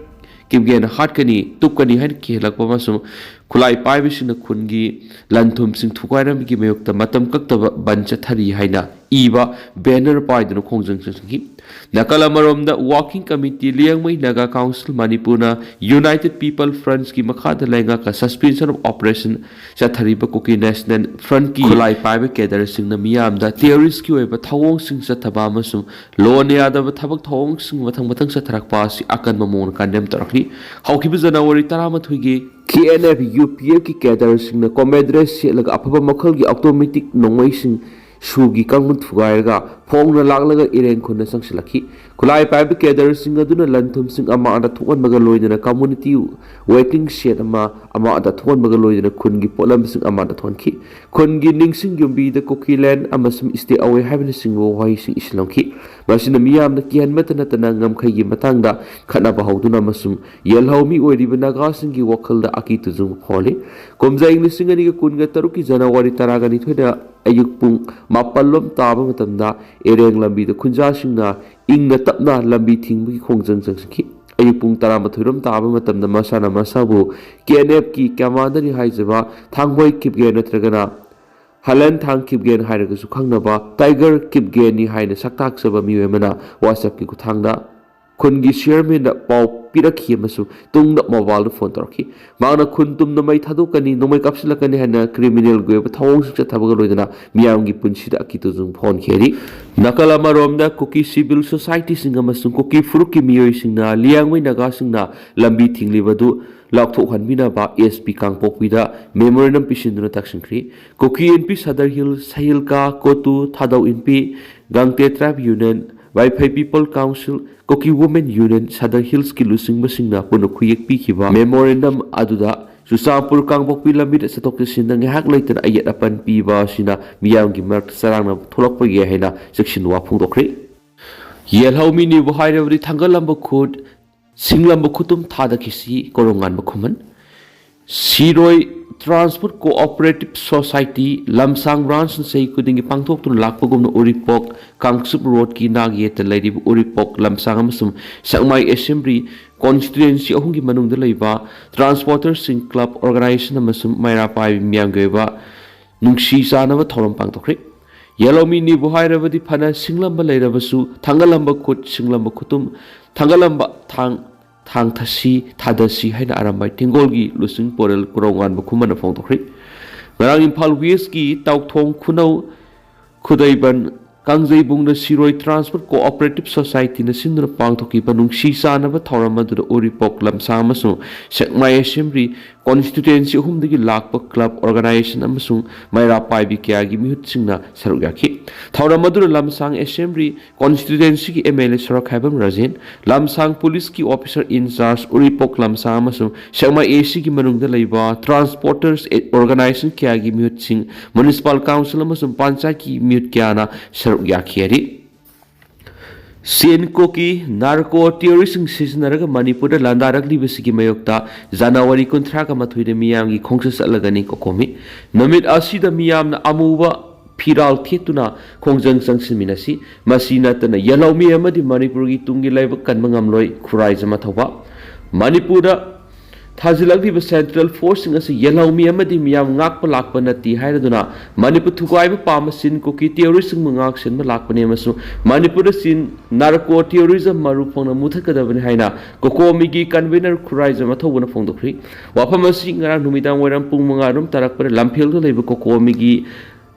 ꯀꯤꯞꯒꯦꯟ ꯍꯥꯠꯀꯅꯤ, ꯇꯨꯞꯀꯅꯤ ꯍꯥꯏꯅ ꯀꯤꯍꯜꯂꯛꯄ ꯑꯃꯁꯨꯡ ꯈꯨꯠꯂꯥꯏ ꯄꯥꯏꯕꯁꯤꯡꯅ ꯈꯨꯟꯒꯤ ꯂꯟ ꯊꯨꯝꯁꯤꯡ ꯊꯨꯒꯥꯏꯔꯝꯕꯒꯤ ꯃꯥꯌꯣꯛꯇ ꯃꯇꯝ ꯀꯛꯇꯕ ꯕꯟ ꯆꯠꯊꯔꯤ ꯍꯥꯏꯅ ꯏꯕ ꯕꯦꯅꯔ ꯄꯥꯏꯗꯨꯅ ꯈꯣꯡꯖꯪ ꯆꯪꯁꯤꯟꯈꯤ꯫ ꯅꯥꯀꯜ ꯑꯃꯔꯣꯝꯗ, working committee Liangmai Naga council ꯃꯅꯤꯄꯨꯔꯅ ꯌꯨꯅꯥꯏꯇꯦꯗ ꯄꯤꯄꯜ ꯐ꯭ꯔꯟꯠꯀꯤ ꯃꯈꯥꯗ ꯂꯩꯉꯥꯛꯀ ꯁꯁꯄꯦꯟꯁꯟ ꯑꯣꯐ ꯑꯣꯄꯔꯦꯁꯟ ꯆꯠꯊꯔꯤꯕ ꯀꯨꯀꯤ ꯅꯦꯁꯅꯦꯜ ꯐ꯭ꯔꯟꯠꯀꯤ ꯈꯨꯠꯂꯥꯏ ꯄꯥꯏꯕ ꯀꯦꯗꯔꯁꯤꯡꯅ ꯃꯤꯌꯥꯝꯗ ꯇꯦꯔꯣꯔꯤꯁ꯭ꯠꯀꯤ ꯑꯣꯏꯕ ꯊꯧꯑꯣꯡꯁꯤꯡ ꯆꯠꯊꯕ ꯑꯃꯁꯨꯡ ꯂꯣꯅ ꯌꯥꯗꯕ ꯊꯕꯛ ꯊꯧꯑꯣꯡꯁꯤꯡ ꯃꯊꯪ ꯃꯊꯪ ꯆꯠꯊꯔꯛꯄ ꯑꯁꯤ ꯑꯀꯟꯕ ꯃꯑꯣꯡꯗ ꯀꯟꯗꯦꯝ ꯇꯧꯔꯛꯂꯤ꯫ ꯍꯧꯈꯤꯕ January ꯇꯔꯥꯃꯥꯊꯣꯏꯒꯤ K N F U P F-ꯀꯤ ꯀꯦꯗꯔꯁꯤꯡꯅ ꯀꯣꯃꯦꯗ꯭ꯔꯦꯁ ꯁꯦꯠꯂꯒ ꯑꯐꯕ ꯃꯈꯜꯒꯤ ꯑꯣꯇꯣꯃꯦꯇꯤꯛ ꯅꯣꯡꯃꯩꯁꯤꯡ ꯁꯨꯒꯤ ꯀꯥꯡꯂꯨꯞ ꯊꯨꯒꯥꯏꯔꯒ ꯐꯣꯡꯅ ꯂꯥꯛꯂꯒ ꯏꯔꯦꯡ ꯈꯨꯟꯗ ꯆꯪꯁꯤꯜꯂꯛꯈꯤ꯫ ꯈꯨꯠꯂꯥꯏ ꯄꯥꯏꯕ ꯀꯦꯗꯔꯁꯤꯡ ꯑꯗꯨꯅ ꯂꯟ ꯊꯨꯝꯁꯤꯡ ꯑꯃꯥꯡꯗ ꯊꯣꯛꯍꯟꯕꯒ ꯂꯣꯏꯅꯅ ꯀꯝꯃꯨꯅꯤꯇꯤ ꯋꯦꯇꯤꯡ ꯁꯦꯗ ꯑꯃ ꯑꯃꯥꯡꯗ ꯊꯣꯛꯍꯟꯕꯒ ꯂꯣꯏꯅꯅ ꯈꯨꯟꯒꯤ ꯄꯣꯠꯂꯝꯁꯤꯡ ꯑꯃꯥꯡꯗ ꯊꯣꯛꯍꯟꯈꯤ꯫ ꯈꯨꯟꯒꯤ ꯅꯤꯡꯁꯤꯡ ꯌꯨꯝꯕꯤꯗ ꯀꯨꯀꯤꯂꯦꯟ ꯑꯃꯁꯨꯡ "Stay away" ꯍꯥꯏꯕꯅꯆꯤꯡꯕ ꯋꯥꯍꯩꯁꯤꯡ ꯏꯁꯤꯜꯂꯝꯈꯤ꯫ ꯃꯁꯤꯅ ꯃꯤꯌꯥꯝꯗ ꯀꯤꯍꯟꯕꯇ ꯅꯠꯇꯅ ꯉꯝꯈꯩꯒꯤ ꯃꯇꯥꯡꯗ ꯈꯠꯅꯕ ꯍꯧꯗꯨꯅ ꯑꯃꯁꯨꯡ ꯌꯦꯜꯍꯧꯃꯤ ꯑꯣꯏꯔꯤꯕ ꯅꯥꯒꯥꯁꯤꯡꯒꯤ ꯋꯥꯈꯜꯗ ꯑꯀꯤ ꯇꯨꯖꯨꯡꯕ ꯐꯥꯎꯍꯜꯂꯤ꯫ ꯀꯨꯝꯖꯥ ꯏꯪ ꯂꯤꯁꯤꯡ ꯑꯅꯤꯒ ꯀꯨꯟꯒ ꯇꯔꯨꯛꯀꯤ ꯖꯅꯋꯥꯔꯤ ꯇꯔꯥꯒ ꯅꯤꯊꯣꯏꯗ ꯑꯌꯨꯛ ꯄꯨꯡ ꯃꯥꯄꯜ ꯂꯣꯝ ꯇꯥꯕ ꯃꯇꯝꯗ ꯏꯔꯦꯡ ꯂꯝꯕꯤꯗ ꯈꯨꯟꯖꯥꯁꯤꯡꯅ ꯏꯪꯅ ꯇꯞꯅ ꯂꯝꯕꯤ ꯊꯤꯡꯕꯒꯤ ꯈꯣꯡꯖꯪ ꯆꯪꯁꯤꯟꯈꯤ꯫ ꯑꯌꯨꯛ ꯄꯨꯡ ꯇꯔꯥꯃꯥꯊꯣꯏ ꯔꯣꯝ ꯇꯥꯕ ꯃꯇꯝꯗ ꯃꯁꯥꯅ ꯃꯁꯥꯕꯨ K N F-ꯀꯤ ꯀꯃꯥꯟꯗꯔꯅꯤ ꯍꯥꯏꯖꯕ ꯊꯥꯡꯕꯣꯏ ꯀꯤꯞꯒꯦꯟ ꯅꯠꯇ꯭ꯔꯒꯅ ꯍꯂꯟ ꯊꯥꯡ ꯀꯤꯞꯒꯦꯟ ꯍꯥꯏꯔꯒꯁꯨ ꯈꯪꯅꯕ ꯇꯥꯏꯒꯔ ꯀꯤꯞꯒꯦꯟꯅꯤ ꯍꯥꯏꯅ ꯁꯛꯇꯥꯛꯆꯕ ꯃꯤꯑꯣꯏ ꯑꯃꯅ WhatsApp-ꯀꯤ ꯈꯨꯠꯊꯥꯡꯗ ꯈꯨꯟꯒꯤ ꯆꯤꯌꯔꯃꯦꯟꯗ ꯄꯥꯎ ꯄꯤꯔꯛꯈꯤ ꯑꯃꯁꯨꯡ ꯇꯨꯡꯗ ꯃꯣꯕꯥꯏꯜꯗ ꯐꯣꯟ ꯇꯧꯔꯛꯈꯤ꯫ ꯃꯍꯥꯛꯅ ꯈꯨꯟ ꯇꯨꯝꯅ ꯃꯩ ꯊꯥꯗꯣꯛꯀꯅꯤ, ꯅꯣꯡꯃꯩ ꯀꯥꯞꯁꯤꯜꯂꯛꯀꯅꯤ ꯍꯥꯏꯅ ꯀ꯭ꯔꯤꯃꯤꯅꯦꯜꯒꯤ ꯑꯣꯏꯕ ꯊꯧꯑꯣꯡꯁꯤꯡ ꯆꯠꯊꯕꯒ ꯂꯣꯏꯅꯅ ꯃꯤꯌꯥꯝꯒꯤ ꯄꯨꯟꯁꯤꯗ ꯑꯀꯤꯕ ꯇꯨꯖꯨꯡ ꯐꯥꯎꯍꯟꯈꯤ ꯍꯥꯏꯔꯤ꯫ ꯅꯥꯀꯜ ꯑꯃꯔꯣꯝꯗ ꯀꯨꯀꯤ ꯁꯤꯚꯤꯜ ꯁꯣꯁꯥꯏꯇꯤꯁꯤꯡ ꯑꯃꯁꯨꯡ ꯀꯨꯀꯤ ꯐꯨꯔꯨꯞꯀꯤ ꯃꯤꯑꯣꯏꯁꯤꯡꯅ ꯂꯤꯌꯥꯡꯃꯩ ꯅꯥꯒꯥꯁꯤꯡꯅ ꯂꯝꯕꯤ ꯊꯤꯡꯂꯤꯕꯗꯨ ꯂꯥꯎꯊꯣꯛꯍꯟꯕꯤꯅꯕ ꯑꯦꯁ ꯄꯤ ꯀꯥꯡꯄꯣꯛꯄꯤꯗ ꯃꯦꯃꯣꯔꯦꯟꯗꯝ ꯄꯤꯁꯤꯟꯗꯨꯅ ꯇꯛꯁꯤꯟꯈ꯭ꯔꯤ꯫ ꯀꯨꯀꯤ ꯏꯟꯄꯤ ꯁꯗꯔ ꯍꯤꯜ, ꯁꯍꯤꯜꯀꯥ, ꯀꯣꯇꯨ, ꯊꯥꯗꯧ ꯏꯟꯄꯤ, ꯒꯥꯡꯇꯦ ꯇ꯭ꯔꯥꯏꯕ ꯌꯨꯅꯤꯌꯟ, ꯋꯥꯏꯐꯩ ꯄꯤꯄꯜ ꯀꯥꯎꯟꯁꯤꯜ, ꯀꯨꯀꯤ ꯋꯨꯃꯦꯟ ꯌꯨꯅꯤꯌꯟ ꯁꯗꯔ ꯍꯤꯜꯁꯀꯤ ꯂꯨꯆꯤꯡꯕꯁꯤꯡꯅ ꯄꯨꯟꯅ ꯈꯨꯌꯦꯛ ꯄꯤꯈꯤꯕ ꯃꯦꯃꯣꯔꯦꯟꯗꯝ ꯑꯗꯨꯗ ꯆꯨꯔꯆꯥꯟꯄꯨꯔ ꯀꯥꯡꯄꯣꯛꯄꯤ ꯂꯝꯕꯤꯗ ꯆꯠꯊꯣꯛ ꯆꯠꯁꯤꯟꯗ ꯉꯥꯏꯍꯥꯛ ꯂꯩꯇꯅ ꯑꯌꯦꯠ ꯑꯄꯟ ꯄꯤꯕ ꯑꯁꯤꯅ ꯃꯤꯌꯥꯝꯒꯤ ꯃꯔꯛꯇ ꯆꯔꯥꯡꯅꯕ ꯊꯣꯛꯂꯛꯄ ꯌꯥꯏ ꯍꯥꯏꯅ ꯆꯦꯛꯁꯤꯟ ꯋꯥ ꯐꯣꯡꯗꯣꯛꯈ꯭ꯔꯦ꯫ ꯌꯦꯜꯍꯧꯃꯤ ꯅꯤꯕꯨ ꯍꯥꯏꯔꯕꯗꯤ ꯊꯥꯡꯒꯠꯂꯝꯕ ꯈꯨꯠ, ꯁꯤꯡꯂꯝꯕ ꯈꯨꯇꯨꯝ ꯊꯥꯗ ꯈꯤꯁꯤ ꯀꯣꯔꯧꯉꯥꯟꯕ ꯈꯨꯃꯟ꯫ ꯁꯤꯔꯣꯏ ꯇ꯭ꯔꯥꯟꯁꯄꯣꯔꯠ ꯀꯣꯑꯣꯄꯔꯦꯇꯤꯚ ꯁꯣꯁꯥꯏꯇꯤ ꯂꯝꯁꯥꯡ ꯕ꯭ꯔꯥꯟꯁꯅ ꯆꯍꯤ ꯈꯨꯗꯤꯡꯒꯤ ꯄꯥꯡꯊꯣꯛꯇꯨꯅ ꯂꯥꯛꯄꯒꯨꯝꯅ ꯎꯔꯤꯄꯣꯛ ꯀꯥꯡꯆꯨꯞ ꯔꯣꯗꯀꯤ ꯅꯥꯛ ꯌꯦꯠꯇ ꯂꯩꯔꯤꯕ ꯎꯔꯤꯄꯣꯛ ꯂꯝꯁꯥꯡ ꯑꯃꯁꯨꯡ ꯁꯦꯛꯃꯥꯏ ꯑꯦꯁꯦꯝꯕ꯭ꯂꯤ ꯀꯣꯟꯁꯇꯤꯇ꯭ꯋꯦꯟꯁꯤ ꯑꯍꯨꯝꯒꯤ ꯃꯅꯨꯡꯗ ꯂꯩꯕ ꯇ꯭ꯔꯥꯟꯁꯄꯣꯔꯇꯔꯁꯤꯡ ꯀ꯭ꯂꯕ ꯑꯣꯔꯒꯅꯥꯏꯖꯦꯁꯟ ꯑꯃꯁꯨꯡ ꯃꯩꯔꯥ ꯄꯥꯏꯕꯤ ꯃꯤꯌꯥꯝꯒꯤ ꯑꯣꯏꯕ ꯅꯨꯡꯁꯤ ꯆꯥꯟꯅꯕ ꯊꯧꯔꯝ ꯄꯥꯡꯊꯣꯛꯈ꯭ꯔꯦ꯫ ꯌꯦꯜꯍꯧꯃꯤ ꯅꯤꯕꯨ ꯍꯥꯏꯔꯕꯗꯤ ꯐꯅ ꯁꯤꯡꯂꯝꯕ ꯂꯩꯔꯕꯁꯨ ꯊꯥꯡꯒꯠꯂꯝꯕ ꯈꯨꯠ, ꯁꯤꯡꯂꯝꯕ ꯈꯨꯇꯨꯝ, ꯊꯥꯡꯒꯠꯂꯝꯕ ꯊꯥꯡ, ꯊꯥꯡꯊꯁꯤ, ꯊꯥꯗꯁꯤ ꯍꯥꯏꯅ ꯑꯔꯥꯝꯕꯥꯏ ꯇꯦꯡꯒꯣꯜꯒꯤ ꯂꯨꯆꯤꯡ ꯄꯣꯔꯦꯜ ꯀꯣꯔꯧꯉꯥꯟꯕ ꯈꯨꯃꯟꯅ ꯐꯣꯡꯗꯣꯛꯈ꯭ꯔꯦ꯫ ꯉꯔꯥꯡ ꯏꯝꯐꯥꯜ ꯋꯦꯁꯀꯤ ꯇꯥꯎꯊꯣꯡ ꯈꯨꯅꯧ ꯈꯨꯗꯩꯕꯟ ꯀꯥꯡꯖꯩꯕꯨꯡꯗ ꯁꯤꯔꯣꯏ ꯇ꯭ꯔꯥꯟꯁꯄꯣꯔꯠ ꯀꯣꯑꯣꯄꯔꯦꯇꯤꯚ ꯁꯣꯁꯥꯏꯇꯤꯅ ꯁꯤꯟꯗꯨꯅ ꯄꯥꯡꯊꯣꯛꯈꯤꯕ ꯅꯨꯡꯁꯤ ꯆꯥꯟꯅꯕ ꯊꯧꯔꯝ ꯑꯗꯨꯗ ꯎꯔꯤꯄꯣꯛ ꯂꯝꯁꯥꯡ ꯑꯃꯁꯨꯡ ꯁꯦꯛꯃꯥꯏ ꯑꯦꯁꯦꯝꯕ꯭ꯂꯤ ꯀꯣꯟꯁꯇꯤꯇ꯭ꯋꯦꯟꯁꯤ ꯑꯍꯨꯝꯗꯒꯤ ꯂꯥꯛꯄ ꯀ꯭ꯂꯕ ꯑꯣꯔꯒꯅꯥꯏꯖꯦꯁꯟ ꯑꯃꯁꯨꯡ ꯃꯩꯔꯥ ꯄꯥꯏꯕꯤ ꯀꯌꯥꯒꯤ ꯃꯤꯍꯨꯠꯁꯤꯡꯅ ꯁꯔꯨꯛ ꯌꯥꯈꯤ꯫ ꯊꯧꯔꯝ ꯑꯗꯨꯗ ꯂꯝꯁꯥꯡ ꯑꯦꯁꯦꯝꯕ꯭ꯂꯤ ꯀꯣꯟꯁꯇꯤꯇ꯭ꯋꯦꯟꯁꯤꯒꯤ M L A Sorokhaibam Rajen, Lamsang ꯄꯨꯂꯤꯁꯀꯤ ꯑꯣꯐꯤꯁꯔ ꯏꯟꯆꯥꯔꯖ ꯎꯔꯤꯄꯣꯛ ꯂꯝꯁꯥꯡ ꯑꯃꯁꯨꯡ ꯁꯦꯛꯃꯥꯏ ꯑꯦꯁꯤꯒꯤ ꯃꯅꯨꯡꯗ ꯂꯩꯕ ꯇ꯭ꯔꯥꯟꯁꯄꯣꯔꯇꯔꯁ ꯑꯣꯔꯒꯅꯥꯏꯖꯦꯁꯟ ꯀꯌꯥꯒꯤ ꯃꯤꯍꯨꯠꯁꯤꯡ, ꯃ꯭ꯌꯨꯅꯤꯁꯤꯄꯥꯜ ꯀꯥꯎꯟꯁꯤꯜ ꯑꯃꯁꯨꯡ ꯄꯟꯆꯥꯌꯠꯀꯤ ꯃꯤꯍꯨꯠ ꯀꯌꯥꯅ ꯁꯔꯨꯛ ꯌꯥꯈꯤ ꯍꯥꯏꯔꯤ꯫ ꯁꯦꯟ ꯀꯣꯀꯤ ꯅꯥꯔꯀꯣ ꯇꯦꯔꯣꯔꯤꯁꯁꯤꯡ ꯁꯤꯖꯤꯟꯅꯔꯒ ꯃꯅꯤꯄꯨꯔꯗ ꯂꯥꯟꯗꯥꯔꯛꯂꯤꯕꯁꯤꯒꯤ ꯃꯥꯌꯣꯛꯇ ꯖꯅꯋꯥꯔꯤ ꯀꯨꯟꯊ꯭ꯔꯥꯒ ꯃꯥꯊꯣꯏꯗ ꯃꯤꯌꯥꯝꯒꯤ ꯈꯣꯡꯆꯠ ꯆꯠꯂꯒꯅꯤ ꯀꯣꯀꯣꯃꯤ꯫ ꯅꯨꯃꯤꯠ ꯑꯁꯤꯗ ꯃꯤꯌꯥꯝꯅ ꯑꯃꯨꯕ ꯐꯤꯔꯥꯜ ꯊꯦꯠꯇꯨꯅ ꯈꯣꯡꯖꯪ ꯆꯪꯁꯤꯟꯃꯤꯟꯅꯁꯤ꯫ ꯃꯁꯤ ꯅꯠꯇꯅ ꯌꯦꯜꯍꯧꯃꯤ ꯑꯃꯗꯤ ꯃꯅꯤꯄꯨꯔꯒꯤ ꯇꯨꯡꯒꯤ ꯂꯩꯕꯥꯛ ꯀꯟꯕ ꯉꯝꯂꯣꯏ ꯈꯨꯔꯥꯏ ꯖꯃꯊꯧꯕ꯫ ꯃꯅꯤꯄꯨꯔꯗ ꯊꯥꯖꯤꯜꯂꯛꯂꯤꯕ ꯁꯦꯟꯇ꯭ꯔꯦꯜ ꯐꯣꯔꯁꯁꯤꯡ ꯑꯁꯤ ꯌꯦꯜꯍꯧꯃꯤ ꯑꯃꯗꯤ ꯃꯤꯌꯥꯝ ꯉꯥꯛꯄ ꯂꯥꯛꯄ ꯅꯠꯇꯦ ꯍꯥꯏꯔꯗꯨꯅ ꯃꯅꯤꯄꯨꯔ ꯊꯨꯒꯥꯏꯕ ꯄꯥꯝꯕ ꯆꯤꯟ ꯀꯨꯀꯤ ꯇꯦꯔꯣꯔꯤꯁꯁꯤꯡꯕꯨ ꯉꯥꯛ ꯁꯦꯟꯕ ꯂꯥꯛꯄꯅꯤ ꯑꯃꯁꯨꯡ ꯃꯅꯤꯄꯨꯔꯗ ꯆꯤꯟ ꯅꯥꯔꯀꯣ ꯇꯦꯔꯣꯔꯤꯖꯝ ꯃꯔꯨ ꯐꯪꯅ ꯃꯨꯊꯠꯀꯗꯕꯅꯤ ꯍꯥꯏꯅ ꯀꯣꯀꯣꯃꯤꯒꯤ ꯀꯟꯚꯦꯅꯔ ꯈꯨꯔꯥꯏꯖꯝ ꯑꯊꯧꯕꯅ ꯐꯣꯡꯗꯣꯛꯈ꯭ꯔꯤ꯫ ꯋꯥꯐꯝ ꯑꯁꯤ ꯉꯔꯥꯡ ꯅꯨꯃꯤꯗꯥꯡ ꯋꯥꯏꯔꯝ ꯄꯨꯡ ꯃꯉꯥ ꯑꯗꯨꯝ ꯇꯥꯔꯛꯄꯗ ꯂꯝꯐꯦꯜꯗ ꯂꯩꯕ ꯀꯣꯀꯣꯃꯤꯒꯤ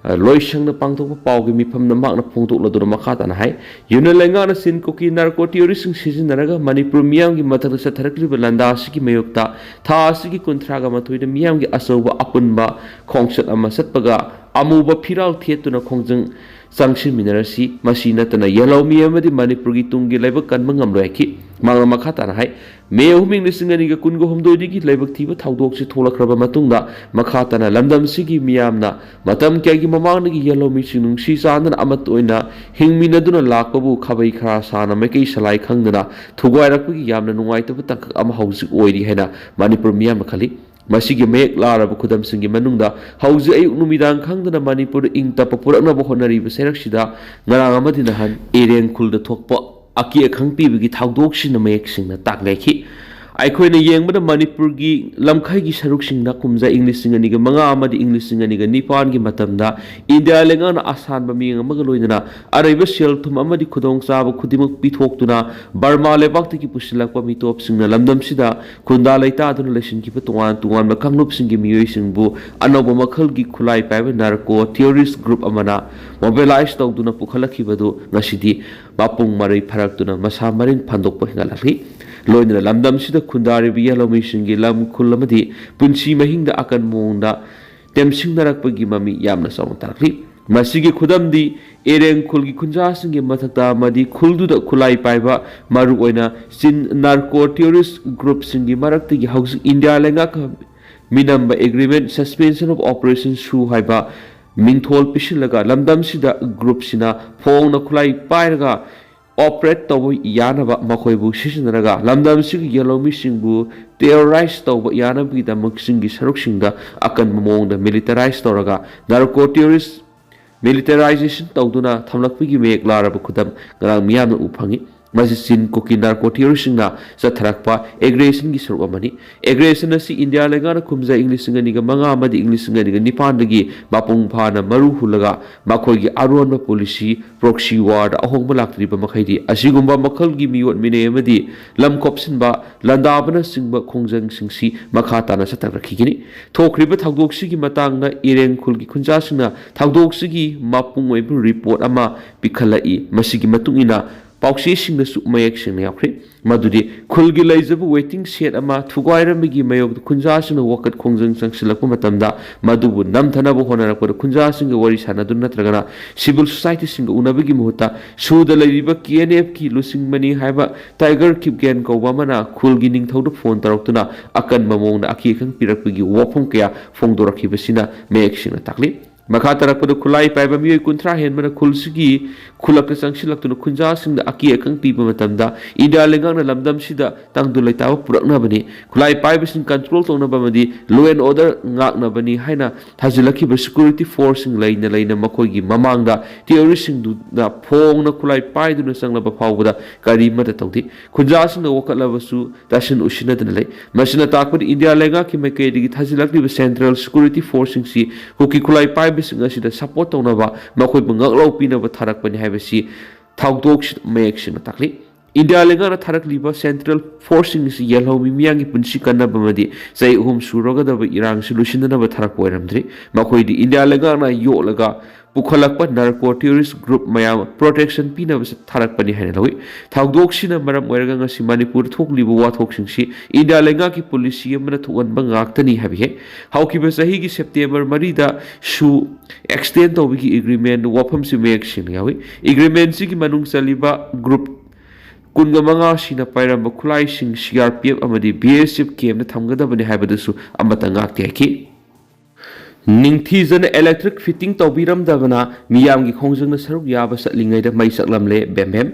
ꯂꯣꯏꯁꯪꯅ ꯄꯥꯡꯊꯣꯛꯄ ꯄꯥꯎꯒꯤ ꯃꯤꯐꯝꯗ ꯃꯍꯥꯛꯅ ꯐꯣꯡꯗꯣꯛꯂꯗꯨꯅ ꯃꯈꯥ ꯇꯥꯅ ꯍꯥꯏ, ꯌꯨꯅꯤꯌꯟ ꯂꯩꯉꯥꯛꯅ ꯆꯤꯟ ꯀꯨꯀꯤ ꯅꯥꯔꯀꯣ ꯇꯦꯔꯣꯔꯤꯁꯁꯤꯡ ꯁꯤꯖꯤꯟꯅꯔꯒ ꯃꯅꯤꯄꯨꯔ ꯃꯤꯌꯥꯝꯒꯤ ꯃꯊꯛꯇ ꯆꯠꯊꯔꯛꯂꯤꯕ ꯂꯥꯟꯗꯥ ꯑꯁꯤꯒꯤ ꯃꯥꯌꯣꯛꯇ ꯊꯥ ꯑꯁꯤꯒꯤ ꯀꯨꯟꯊ꯭ꯔꯥꯒ ꯃꯥꯊꯣꯏꯗ ꯃꯤꯌꯥꯝꯒꯤ ꯑꯆꯧꯕ ꯑꯄꯨꯟꯕ ꯈꯣꯡꯆꯠ ꯑꯃ ꯆꯠꯄꯒ ꯑꯃꯨꯕ ꯐꯤꯔꯥꯜ ꯊꯦꯠꯇꯨꯅ ꯈꯣꯡꯖꯪ ꯆꯪꯁꯤꯟꯃꯤꯟꯅꯔꯁꯤ꯫ ꯃꯁꯤ ꯅꯠꯇꯅ ꯌꯦꯜꯍꯧꯃꯤ ꯑꯃꯗꯤ ꯃꯅꯤꯄꯨꯔꯒꯤ ꯇꯨꯡꯒꯤ ꯂꯥꯏꯕꯛ ꯀꯟꯕ ꯉꯝꯂꯣꯏ ꯍꯥꯏꯈꯤ꯫ ꯃꯍꯥꯛꯅ ꯃꯈꯥ ꯇꯥꯅ ꯍꯥꯏ, ꯃꯦ ꯑꯍꯨꯝ ꯂꯤꯁꯤꯡ ꯑꯅꯤꯒ ꯀꯨꯟꯒ ꯍꯨꯝꯗꯣꯏꯗꯒꯤ ꯂꯥꯏꯕꯛ ꯊꯤꯕ ꯊꯧꯗꯣꯛꯁꯤ ꯊꯣꯛꯂꯛꯈ꯭ꯔꯕ ꯃꯇꯨꯡꯗ ꯃꯈꯥ ꯇꯥꯅ ꯂꯝꯗꯝꯁꯤꯒꯤ ꯃꯤꯌꯥꯝꯅ ꯃꯇꯝ ꯀꯌꯥꯒꯤ ꯃꯃꯥꯡꯗꯒꯤ ꯌꯦꯜꯍꯧꯃꯤꯁꯤꯡ ꯅꯨꯡꯁꯤ ꯆꯥꯟꯅꯅ ꯑꯃꯠꯇ ꯑꯣꯏꯅ ꯍꯤꯡꯃꯤꯟꯅꯗꯨꯅ ꯂꯥꯛꯄꯕꯨ ꯈꯥꯕꯩ ꯈꯔꯥ ꯁꯥꯅ ꯃꯥꯏꯀꯩ ꯁꯂꯥꯏ ꯈꯪꯗꯅ ꯊꯨꯒꯥꯏꯔꯛꯄꯒꯤ ꯌꯥꯝꯅ ꯅꯨꯡꯉꯥꯏꯇꯕ ꯇꯥꯡꯀꯛ ꯑꯃ ꯍꯧꯖꯤꯛ ꯑꯣꯏꯔꯤ ꯍꯥꯏꯅ ꯃꯅꯤꯄꯨꯔ ꯃꯤꯌꯥꯝꯅ ꯈꯜꯂꯤ꯫ ꯃꯁꯤꯒꯤ ꯃꯌꯦꯛ ꯂꯥꯔꯕ ꯈꯨꯗꯝꯁꯤꯡꯒꯤ ꯃꯅꯨꯡꯗ ꯍꯧꯖꯤꯛ ꯑꯌꯨꯛ ꯅꯨꯃꯤꯗꯥꯡ ꯈꯪꯗꯅ ꯃꯅꯤꯄꯨꯔꯗ ꯏꯪ ꯇꯞꯄ ꯄꯨꯔꯛꯅꯕ ꯍꯣꯠꯅꯔꯤꯕ ꯁꯦꯔꯛꯁꯤꯗ ꯉꯔꯥꯡ ꯑꯃꯗꯤ ꯅꯍꯥꯟ ꯏꯔꯦꯡ ꯈꯨꯜꯗ ꯊꯣꯛꯄ ꯑꯀꯤ ꯑꯈꯪ ꯄꯤꯕꯒꯤ ꯊꯧꯗꯣꯛꯁꯤꯅ ꯃꯌꯦꯛ ꯁꯦꯡꯅ ꯇꯥꯛꯅꯈꯤ꯫ ꯑꯩꯈꯣꯏꯅ ꯌꯦꯡꯕꯗ ꯃꯅꯤꯄꯨꯔꯒꯤ ꯂꯝꯈꯩꯒꯤ ꯁꯔꯨꯛꯁꯤꯡꯗ ꯀꯨꯝꯖꯥ ꯏꯪ ꯂꯤꯁꯤꯡ ꯑꯅꯤꯒ ꯃꯉꯥ ꯑꯃꯗꯤ ꯏꯪ ꯂꯤꯁꯤꯡ ꯑꯅꯤꯒ ꯅꯤꯄꯥꯟꯒꯤ ꯃꯇꯝꯗ ꯏꯟꯗꯤꯌꯥ ꯂꯩꯉꯥꯛꯅ ꯑꯁꯥꯟꯕ ꯃꯤꯌꯦꯡ ꯑꯃꯒ ꯂꯣꯏꯅꯅ ꯑꯔꯩꯕ ꯁꯦꯜ ꯊꯨꯝ ꯑꯃꯗꯤ ꯈꯨꯗꯣꯡꯆꯥꯕ ꯈꯨꯗꯤꯡꯃꯛ ꯄꯤꯊꯣꯛꯇꯨꯅ ꯕꯔꯃꯥ ꯂꯩꯕꯥꯛꯇꯒꯤ ꯄꯨꯁꯤꯜꯂꯛꯄ ꯃꯤꯇꯣꯞꯁꯤꯡꯅ ꯂꯝꯗꯝꯁꯤꯗ ꯈꯨꯟꯗꯥ ꯂꯩꯇꯥꯗꯨꯅ ꯂꯩꯁꯤꯟꯈꯤꯕ ꯇꯣꯉꯥꯟ ꯇꯣꯉꯥꯟꯕ ꯀꯥꯡꯂꯨꯞꯁꯤꯡꯒꯤ ꯃꯤꯑꯣꯏꯁꯤꯡꯕꯨ ꯑꯅꯧꯕ ꯃꯈꯜꯒꯤ ꯈꯨꯠꯂꯥꯏ ꯄꯥꯏꯕ ꯅꯥꯔꯀꯣ ꯇꯦꯔꯣꯔꯤꯁ ꯒ꯭ꯔꯨꯞ ꯑꯃꯅ ꯃꯣꯕꯤꯂꯥꯏꯁ ꯇꯧꯗꯨꯅ ꯄꯨꯈꯠꯂꯛꯈꯤꯕꯗꯨ ꯉꯁꯤꯗꯤ ꯃꯄꯨꯡ ꯃꯔꯩ ꯐꯥꯔꯛꯇꯨꯅ ꯃꯁꯥ ꯃꯔꯦꯡ ꯐꯟꯗꯣꯛꯄ ꯍꯦꯟꯒꯠꯂꯛꯂꯤ꯫ ꯂꯣꯏꯅꯅ ꯂꯝꯗꯝꯁꯤꯗ ꯈꯨꯟꯗꯥꯔꯤꯕ ꯌꯦꯜꯍꯧꯃꯤꯁꯤꯡꯒꯤ ꯂꯝ ꯈꯨꯜ ꯑꯃꯗꯤ ꯄꯨꯟꯁꯤ ꯃꯍꯤꯡꯗ ꯑꯀꯟꯕ ꯃꯑꯣꯡꯗ ꯇꯦꯝꯁꯤꯡꯅꯔꯛꯄꯒꯤ ꯃꯃꯤ ꯌꯥꯝꯅ ꯆꯥꯎꯅ ꯇꯥꯔꯛꯂꯤ꯫ ꯃꯁꯤꯒꯤ ꯈꯨꯗꯝꯗꯤ ꯏꯔꯦꯡ ꯈꯨꯜꯒꯤ ꯈꯨꯟꯖꯥꯁꯤꯡꯒꯤ ꯃꯊꯛꯇ ꯑꯃꯗꯤ ꯈꯨꯜꯗꯨꯗ ꯈꯨꯠꯂꯥꯏ ꯄꯥꯏꯕ ꯃꯔꯨꯑꯣꯏꯅ ꯆꯤꯟ ꯅꯥꯔꯀꯣ ꯇꯦꯔꯣꯔꯤꯁ ꯒ꯭ꯔꯨꯞꯁꯤꯡꯒꯤ ꯃꯔꯛꯇꯒꯤ ꯍꯧꯖꯤꯛ ꯏꯟꯗꯤꯌꯥ ꯂꯩꯉꯥꯛꯀ ꯃꯤꯅꯝꯕ ꯑꯦꯒ꯭ꯔꯤꯃꯦꯟ Suspension of Operation ꯁꯨ ꯍꯥꯏꯕ ꯃꯤꯡꯊꯣꯜ ꯄꯤꯁꯤꯜꯂꯒ ꯂꯝꯗꯝꯁꯤꯗ ꯒ꯭ꯔꯨꯞꯁꯤꯅ ꯐꯣꯡꯅ ꯈꯨꯠꯂꯥꯏ ꯄꯥꯏꯔꯒ ꯑꯣꯄꯔꯦꯠ ꯇꯧꯕ ꯌꯥꯅꯕ ꯃꯈꯣꯏꯕꯨ ꯁꯤꯖꯤꯟꯅꯔꯒ ꯂꯝꯗꯝꯁꯤꯒꯤ ꯌꯦꯜꯍꯧꯃꯤꯁꯤꯡꯕꯨ ꯇꯦꯔꯣꯔꯥꯏꯁ ꯇꯧꯕ ꯌꯥꯅꯕꯒꯤꯗꯃꯛ ꯆꯤꯡꯒꯤ ꯁꯔꯨꯛꯁꯤꯡꯗ ꯑꯀꯟꯕ ꯃꯑꯣꯡꯗ ꯃꯤꯂꯤꯇꯔꯥꯏꯁ ꯇꯧꯔꯒ ꯅꯥꯔꯀꯣ ꯇꯦꯔꯣꯔꯤꯁ ꯃꯤꯂꯤꯇꯔꯥꯏꯖꯦꯁꯟ ꯇꯧꯗꯨꯅ ꯊꯝꯂꯛꯄꯒꯤ ꯃꯌꯦꯛ ꯂꯥꯔꯕ ꯈꯨꯗꯝ ꯉꯔꯥꯡ ꯃꯤꯌꯥꯝꯅ ꯎ ꯐꯪꯉꯤ꯫ ꯃꯁꯤ ꯆꯤꯟ ꯀꯨꯀꯤ ꯅꯥꯔꯀꯣ ꯇꯦꯔꯣꯔꯤꯁꯁꯤꯡꯅ ꯆꯠꯊꯔꯛꯄ ꯑꯦꯒ꯭ꯔꯦꯁꯟꯒꯤ ꯁꯔꯨꯛ ꯑꯃꯅꯤ꯫ ꯑꯦꯒ꯭ꯔꯦꯁꯟ ꯑꯁꯤ ꯏꯟꯗꯤꯌꯥ ꯂꯩꯉꯥꯛꯅ ꯀꯨꯝꯖꯥ ꯏꯪ ꯂꯤꯁꯤꯡ ꯑꯅꯤꯒ ꯃꯉꯥ ꯑꯃꯗꯤ ꯏꯪ ꯂꯤꯁꯤꯡ ꯑꯅꯤꯒ ꯅꯤꯄꯥꯟꯗꯒꯤ ꯃꯄꯨꯡ ꯐꯥꯅ ꯃꯔꯨ ꯍꯨꯜꯂꯒ ꯃꯈꯣꯏꯒꯤ ꯑꯔꯣꯟꯕ ꯄꯣꯂꯤꯁꯤ ꯄ꯭ꯔꯣꯛꯁꯤ ꯋꯥꯔꯗ ꯑꯍꯣꯡꯕ ꯂꯥꯛꯇ꯭ꯔꯤꯕ ꯃꯈꯩꯗꯤ ꯑꯁꯤꯒꯨꯝꯕ ꯃꯈꯜꯒꯤ ꯃꯤꯑꯣꯠ ꯃꯤꯅꯩ ꯑꯃꯗꯤ ꯂꯝ ꯀꯣꯞꯁꯤꯟꯕ, ꯂꯥꯟꯗꯥꯕꯅꯆꯤꯡꯕ ꯈꯣꯡꯖꯪꯁꯤꯡꯁꯤ ꯃꯈꯥ ꯇꯥꯅ ꯆꯠꯊꯔꯛꯈꯤꯒꯅꯤ꯫ ꯊꯣꯛꯈ꯭ꯔꯤꯕ ꯊꯧꯗꯣꯛꯁꯤꯒꯤ ꯃꯇꯥꯡꯗ ꯏꯔꯦꯡ ꯈꯨꯜꯒꯤ ꯈꯨꯟꯖꯥꯁꯤꯡꯅ ꯊꯧꯗꯣꯛꯁꯤꯒꯤ ꯃꯄꯨꯡ ꯑꯣꯏꯕ ꯔꯤꯄꯣꯔꯠ ꯑꯃ ꯄꯤꯈꯠꯂꯛꯏ꯫ ꯃꯁꯤꯒꯤ ꯃꯇꯨꯡ ꯏꯟꯅ ꯄꯥꯎꯆꯦꯁꯤꯡꯗꯁꯨ ꯃꯌꯦꯛ ꯁꯦꯡꯅ ꯌꯥꯎꯈ꯭ꯔꯦ꯫ ꯃꯗꯨꯗꯤ ꯈꯨꯜꯒꯤ ꯂꯩꯖꯕ ꯋꯦꯇꯤꯡ ꯁꯦꯠ ꯑꯃ ꯊꯨꯒꯥꯏꯔꯝꯕꯒꯤ ꯃꯥꯌꯣꯛꯇ ꯈꯨꯟꯖꯥꯁꯤꯡꯅ ꯋꯥꯀꯠ ꯈꯣꯡꯖꯪ ꯆꯪꯁꯤꯜꯂꯛꯄ ꯃꯇꯝꯗ ꯃꯗꯨꯕꯨ ꯅꯝꯊꯅꯕ ꯍꯣꯠꯅꯔꯛꯄꯗ ꯈꯨꯟꯖꯥꯁꯤꯡꯒ ꯋꯥꯔꯤ ꯁꯥꯟꯅꯗꯨꯅ ꯅꯠꯇ꯭ꯔꯒꯅ ꯁꯤꯚꯤꯜ ꯁꯣꯁꯥꯏꯇꯤꯁꯤꯡꯒ ꯎꯅꯕꯒꯤ ꯃꯍꯨꯠꯇ ꯁꯨꯗ ꯂꯩꯔꯤꯕ ꯀꯦ ꯑꯦꯟ ꯑꯦꯐꯀꯤ ꯂꯨꯆꯤꯡꯕꯅꯤ ꯍꯥꯏꯕ ꯇꯥꯏꯒꯔ ꯀꯤꯞꯒꯦꯟ ꯀꯧꯕ ꯑꯃꯅ ꯈꯨꯜꯒꯤ ꯅꯤꯡꯊꯧꯗ ꯐꯣꯟ ꯇꯧꯔꯛꯇꯨꯅ ꯑꯀꯟꯕ ꯃꯑꯣꯡꯗ ꯑꯀꯤ ꯑꯈꯪ ꯄꯤꯔꯛꯄꯒꯤ ꯋꯥꯐꯝ ꯀꯌꯥ ꯐꯣꯡꯗꯣꯔꯛꯈꯤꯕꯁꯤꯅ ꯃꯌꯦꯛ ꯁꯦꯡꯅ ꯇꯥꯛꯂꯤ꯫ ꯃꯈꯥ ꯇꯥꯔꯛꯄꯗ ꯈꯨꯠꯂꯥꯏ ꯄꯥꯏꯕ ꯃꯤꯑꯣꯏ ꯀꯨꯟꯊ꯭ꯔꯥ ꯍꯦꯟꯕꯅ ꯈꯨꯜꯁꯤꯒꯤ ꯈꯨꯜꯂꯛꯇ ꯆꯪꯁꯤꯜꯂꯛꯇꯨꯅ ꯈꯨꯟꯖꯥꯁꯤꯡꯗ ꯑꯀꯤ ꯑꯈꯪ ꯄꯤꯕ ꯃꯇꯝꯗ ꯏꯟꯗꯤꯌꯥ ꯂꯩꯉꯥꯛꯅ ꯂꯝꯗꯝꯁꯤꯗ ꯇꯪꯗꯨ ꯂꯩꯇꯥꯕ ꯄꯨꯔꯛꯅꯕꯅꯤ, ꯈꯨꯠꯂꯥꯏ ꯄꯥꯏꯕꯁꯤꯡ ꯀꯟꯇ꯭ꯔꯣꯜ ꯇꯧꯅꯕ ꯑꯃꯗꯤ ꯂꯣ ꯑꯦꯟ ꯑꯣꯔꯗꯔ ꯉꯥꯛꯅꯕꯅꯤ ꯍꯥꯏꯅ ꯊꯥꯖꯤꯜꯂꯛꯈꯤꯕ ꯁꯦꯀ꯭ꯌꯨꯔꯤꯇꯤ ꯐꯣꯔꯁꯁꯤꯡ ꯂꯩꯅ ꯂꯩꯅ ꯃꯈꯣꯏꯒꯤ ꯃꯃꯥꯡꯗ ꯇꯦꯔꯣꯔꯤꯁꯁꯤꯡꯗꯨꯅ ꯐꯣꯡꯅ ꯈꯨꯠꯂꯥꯏ ꯄꯥꯏꯗꯨꯅ ꯆꯪꯂꯕ ꯐꯥꯎꯕꯗ ꯀꯔꯤꯃꯠꯇ ꯇꯧꯗꯦ꯫ ꯈꯨꯟꯖꯥꯁꯤꯡꯅ ꯋꯥꯀꯠꯂꯕꯁꯨ ꯇꯥꯁꯤꯟ ꯎꯁꯤꯟꯅꯗꯅ ꯂꯩ꯫ ꯃꯁꯤꯅ ꯇꯥꯛꯄꯗꯤ ꯏꯟꯗꯤꯌꯥ ꯂꯩꯉꯥꯛꯀꯤ ꯃꯥꯏꯀꯩꯗꯒꯤ ꯊꯥꯖꯤꯜꯂꯛꯂꯤꯕ ꯁꯦꯟꯇ꯭ꯔꯦꯜ ꯁꯦꯀ꯭ꯌꯨꯔꯤꯇꯤ ꯐꯣꯔꯁꯁꯤꯡꯁꯤ ꯀꯨꯀꯤ ꯈꯨꯠꯂꯥꯏ ꯄꯥꯏꯕꯁꯤꯡ ꯑꯁꯤꯗ ꯁꯄꯣꯔꯠ ꯇꯧꯅꯕ, ꯃꯈꯣꯏꯕꯨ ꯉꯥꯛꯂꯧ ꯄꯤꯅꯕ ꯊꯥꯔꯛꯄꯅꯤ ꯍꯥꯏꯕꯁꯤ ꯊꯧꯗꯣꯛꯁꯤꯗ ꯃꯌꯦꯛ ꯁꯦꯡꯅ ꯇꯥꯛꯂꯤ꯫ ꯏꯟꯗꯤꯌꯥ ꯂꯩꯉꯥꯛꯅ ꯊꯥꯔꯛꯂꯤꯕ ꯁꯦꯟꯇ꯭ꯔꯦꯜ ꯐꯣꯔꯁꯁꯤꯡ ꯑꯁꯤ ꯌꯦꯜꯍꯧꯃꯤ ꯃꯤꯌꯥꯝꯒꯤ ꯄꯨꯟꯁꯤ ꯀꯟꯅꯕ ꯑꯃꯗꯤ ꯆꯍꯤ ꯑꯍꯨꯝ ꯁꯨꯔꯒꯗꯕ ꯏꯔꯥꯡꯁꯤ ꯂꯣꯏꯁꯤꯟꯅꯅꯕ ꯊꯥꯔꯛꯄ ꯑꯣꯏꯔꯝꯗ꯭ꯔꯤ꯫ ꯃꯈꯣꯏꯗꯤ ꯏꯟꯗꯤꯌꯥ ꯂꯩꯉꯥꯛꯅ ꯌꯣꯛꯂꯒ ꯄꯨꯈꯠꯂꯛꯄ ꯅꯥꯔꯀꯣ ꯇꯦꯔꯣꯔꯤꯁ ꯒ꯭ꯔꯨꯞ ꯃꯌꯥꯝ ꯄ꯭ꯔꯣꯇꯦꯛꯁꯟ ꯄꯤꯅꯕ ꯊꯥꯔꯛꯄꯅꯤ ꯍꯥꯏꯅ ꯂꯧꯏ꯫ ꯊꯧꯗꯣꯛꯁꯤꯅ ꯃꯔꯝ ꯑꯣꯏꯔꯒ ꯉꯁꯤ ꯃꯅꯤꯄꯨꯔꯗ ꯊꯣꯛꯂꯤꯕ ꯋꯥꯊꯣꯛꯁꯤꯡꯁꯤ ꯏꯟꯗꯤꯌꯥ ꯂꯩꯉꯥꯛꯀꯤ ꯄꯣꯂꯤꯁꯤ ꯑꯃꯅ ꯊꯣꯛꯍꯟꯕ ꯉꯥꯛꯇꯅꯤ ꯍꯥꯏꯕ ꯌꯥꯏ꯫ ꯍꯧꯈꯤꯕ ꯆꯍꯤꯒꯤ ꯁꯦꯞꯇꯦꯝꯕꯔ ꯃꯔꯤꯗ ꯁꯨ ꯑꯦꯛꯁꯇꯦꯟ ꯇꯧꯕꯒꯤ ꯑꯦꯒ꯭ꯔꯤꯃꯦꯟ ꯋꯥꯐꯝꯁꯤ ꯃꯌꯦꯛ ꯁꯦꯡꯅ ꯌꯥꯎꯏ꯫ ꯑꯦꯒ꯭ꯔꯤꯃꯦꯟꯁꯤꯒꯤ ꯃꯅꯨꯡ ꯆꯜꯂꯤꯕ ꯒ꯭ꯔꯨꯞ ꯀꯨꯟꯒ ꯃꯉꯥ ꯁꯤꯅ ꯄꯥꯏꯔꯝꯕ ꯈꯨꯠꯂꯥꯏꯁꯤꯡ ꯁꯤ ꯑꯥꯔ ꯄꯤ ꯑꯦꯐ ꯑꯃꯗꯤ ꯕꯤ ꯑꯦꯁ ꯑꯦꯐ ꯀꯦꯝꯗ ꯊꯝꯒꯗꯕꯅꯤ ꯍꯥꯏꯕꯗꯨꯁꯨ ꯑꯃꯠꯇ ꯉꯥꯛꯇꯦ ꯍꯥꯏꯈꯤ꯫ ꯅꯤꯡꯊꯤꯖꯅ ꯏꯂꯦꯛꯇ꯭ꯔꯤꯛ ꯐꯤꯠꯇꯤꯡ ꯇꯧꯕꯤꯔꯝꯗꯕꯅ ꯃꯤꯌꯥꯝꯒꯤ ꯈꯣꯡꯖꯪꯗ ꯁꯔꯨꯛ ꯌꯥꯕ ꯆꯠꯂꯤꯉꯩꯗ ꯃꯩ ꯆꯥꯛꯂꯝꯂꯦ, ꯕꯦꯝ ꯕꯦꯝ꯫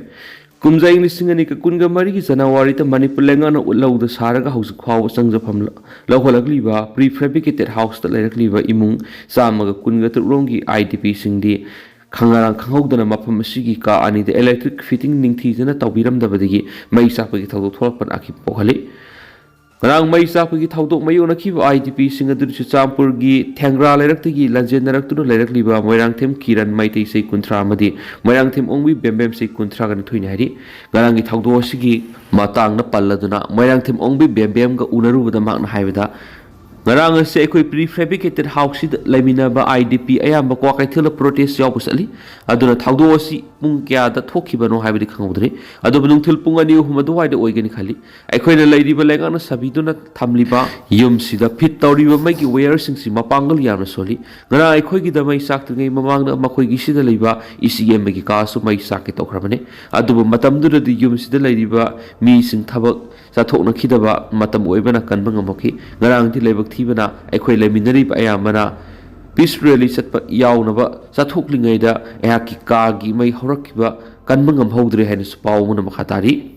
ꯀꯨꯝꯖꯥ ꯏꯪ ꯂꯤꯁꯤꯡ ꯑꯅꯤꯒ ꯀꯨꯟꯒ ꯃꯔꯤꯒꯤ ꯖꯅꯋꯥꯔꯤꯗ ꯃꯅꯤꯄꯨꯔ ꯂꯩꯉꯥꯛꯅ ꯎꯠꯂꯧꯗ ꯁꯥꯔꯒ ꯍꯧꯖꯤꯛ ꯐꯥꯎꯕ ꯆꯪꯖꯐꯝ ꯂꯧꯍꯜꯂꯛꯂꯤꯕ ꯄ꯭ꯔꯤ ꯐꯦꯕ꯭ꯔꯤꯀꯦꯇꯦꯠ ꯍꯥꯎꯁꯇ ꯂꯩꯔꯛꯂꯤꯕ ꯏꯃꯨꯡ ꯆꯥꯝꯃꯒ ꯀꯨꯟꯒ ꯇꯔꯨꯛ ꯔꯣꯝꯒꯤ ꯑꯥꯏ ꯗꯤ ꯄꯤꯁꯤꯡꯗꯤ ꯈꯪ-, ꯉꯔꯥꯡ ꯈꯪꯍꯧꯗꯅ ꯃꯐꯝ ꯑꯁꯤꯒꯤ ꯀꯥ ꯑꯅꯤꯗ electric fitting ꯅꯤꯡꯊꯤꯖꯅ ꯇꯧꯕꯤꯔꯝꯗꯕꯗꯒꯤ ꯃꯩ ꯆꯥꯛꯄꯒꯤ ꯊꯧꯗꯣꯛ ꯊꯣꯛꯂꯛꯄꯅ ꯑꯀꯤꯕ ꯄꯣꯛꯍꯜꯂꯤ꯫ ꯉꯔꯥꯡ ꯃꯩ ꯆꯥꯛꯄꯒꯤ ꯊꯧꯗꯣꯛ ꯃꯥꯌꯣꯛꯅꯈꯤꯕ IDPꯁꯤꯡ ꯑꯗꯨ ꯆꯨꯔꯆꯥꯟꯄꯨꯔꯒꯤ ꯊꯦꯡꯒ꯭ꯔꯥ ꯂꯩꯔꯛꯇꯒꯤ ꯂꯥꯟꯖꯦꯟꯅꯔꯛꯇꯨꯅ ꯂꯩꯔꯛꯂꯤꯕ ꯃꯣꯏꯔꯥꯡꯊꯦꯝ ꯀꯤꯔꯟ, ꯃꯩꯇꯩ, ꯆꯍꯤ ꯀꯨꯟꯊ꯭ꯔꯥ, ꯑꯃꯗꯤ ꯃꯣꯏꯔꯥꯡꯊꯦꯝ ꯑꯣꯡꯕꯤ ꯕꯦꯝꯕꯦꯝ, ꯆꯍꯤ ꯀꯨꯟꯊ꯭ꯔꯥꯒ ꯅꯤꯊꯣꯏꯅꯤ ꯍꯥꯏꯔꯤ꯫ ꯉꯔꯥꯡꯒꯤ ꯊꯧꯗꯣꯛ ꯑꯁꯤꯒꯤ ꯃꯇꯥꯡꯗ ꯄꯜꯂꯗꯨꯅ ꯃꯣꯏꯔꯥꯡꯊꯦꯝ ꯑꯣꯡꯕꯤ ꯕꯦꯝꯕꯦꯝꯒ ꯎꯅꯔꯨꯕꯗ ꯃꯍꯥꯛꯅ ꯍꯥꯏꯕꯗ, "ꯉꯔꯥꯡ ꯑꯁꯤ ꯑꯩꯈꯣꯏ prefabricated houseꯁꯤꯗ ꯂꯩꯃꯤꯟꯅꯕ IDP ꯑꯌꯥꯝꯕ ꯀ꯭ꯋꯥꯀꯩꯊꯦꯜꯗ protest ꯌꯥꯎꯕ ꯆꯠꯂꯤ꯫ ꯑꯗꯨꯅ ꯊꯧꯗꯣꯛ ꯑꯁꯤ ꯄꯨꯡ ꯀꯌꯥꯗ ꯊꯣꯛꯈꯤꯕꯅꯣ ꯍꯥꯏꯕꯗꯤ ꯈꯪꯍꯧꯗ꯭ꯔꯦ꯫ ꯑꯗꯨꯕꯨ ꯅꯨꯡꯊꯤꯜ ꯄꯨꯡ ꯑꯅꯤ ꯑꯍꯨꯝ ꯑꯗꯨꯋꯥꯏꯗ ꯑꯣꯏꯒꯅꯤ ꯈꯜꯂꯤ꯫ ꯑꯩꯈꯣꯏꯅ ꯂꯩꯔꯤꯕ ꯂꯩꯉꯥꯛꯅ ꯁꯥꯕꯤꯗꯨꯅ ꯊꯝꯂꯤꯕ ꯌꯨꯝꯁꯤꯗ fit ꯇꯧꯔꯤꯕ ꯃꯩꯒꯤ wireꯁꯤꯡꯁꯤ ꯃꯄꯥꯡꯒꯜ ꯌꯥꯝꯅ ꯁꯣꯜꯂꯤ꯫ ꯉꯔꯥꯡ ꯑꯩꯈꯣꯏꯒꯤꯗ ꯃꯩ ꯆꯥꯛꯇ꯭ꯔꯤꯉꯩ ꯃꯃꯥꯡꯗ ꯃꯈꯣꯏꯒꯤꯁꯤꯗ ꯂꯩꯕ ꯏꯆꯦ ꯑꯃꯒꯤ ꯀꯥꯁꯨ ꯃꯩ ꯆꯥꯛꯀꯦ ꯇꯧꯈ꯭ꯔꯕꯅꯤ꯫ ꯑꯗꯨꯕꯨ ꯃꯇꯝꯗꯨꯗꯗꯤ ꯌꯨꯝꯁꯤꯗ ꯂꯩꯔꯤꯕ ꯃꯤꯁꯤꯡ ꯊꯕꯛ ꯆꯠꯊꯣꯛꯅꯈꯤꯗꯕ ꯃꯇꯝ ꯑꯣꯏꯕꯅ ꯀꯟꯕ ꯉꯝꯍꯧꯈꯤ꯫ ꯉꯔꯥꯡꯗꯤ ꯂꯥꯏꯕꯛ ꯊꯤꯕꯅ ꯑꯩꯈꯣꯏ ꯂꯩꯃꯤꯟꯅꯔꯤꯕ ꯑꯌꯥꯝꯕꯅ peace rally ꯆꯠꯄ ꯌꯥꯎꯅꯕ ꯆꯠꯊꯣꯛꯂꯤꯉꯩꯗ ꯑꯩꯍꯥꯛꯀꯤ ꯀꯥꯒꯤ ꯃꯩ ꯍꯧꯔꯛꯈꯤꯕ ꯀꯟꯕ ꯉꯝꯍꯧꯗ꯭ꯔꯦ" ꯍꯥꯏꯅꯁꯨ ꯄꯥꯎ ꯑꯃꯅ ꯃꯈꯥ ꯇꯥꯔꯤ꯫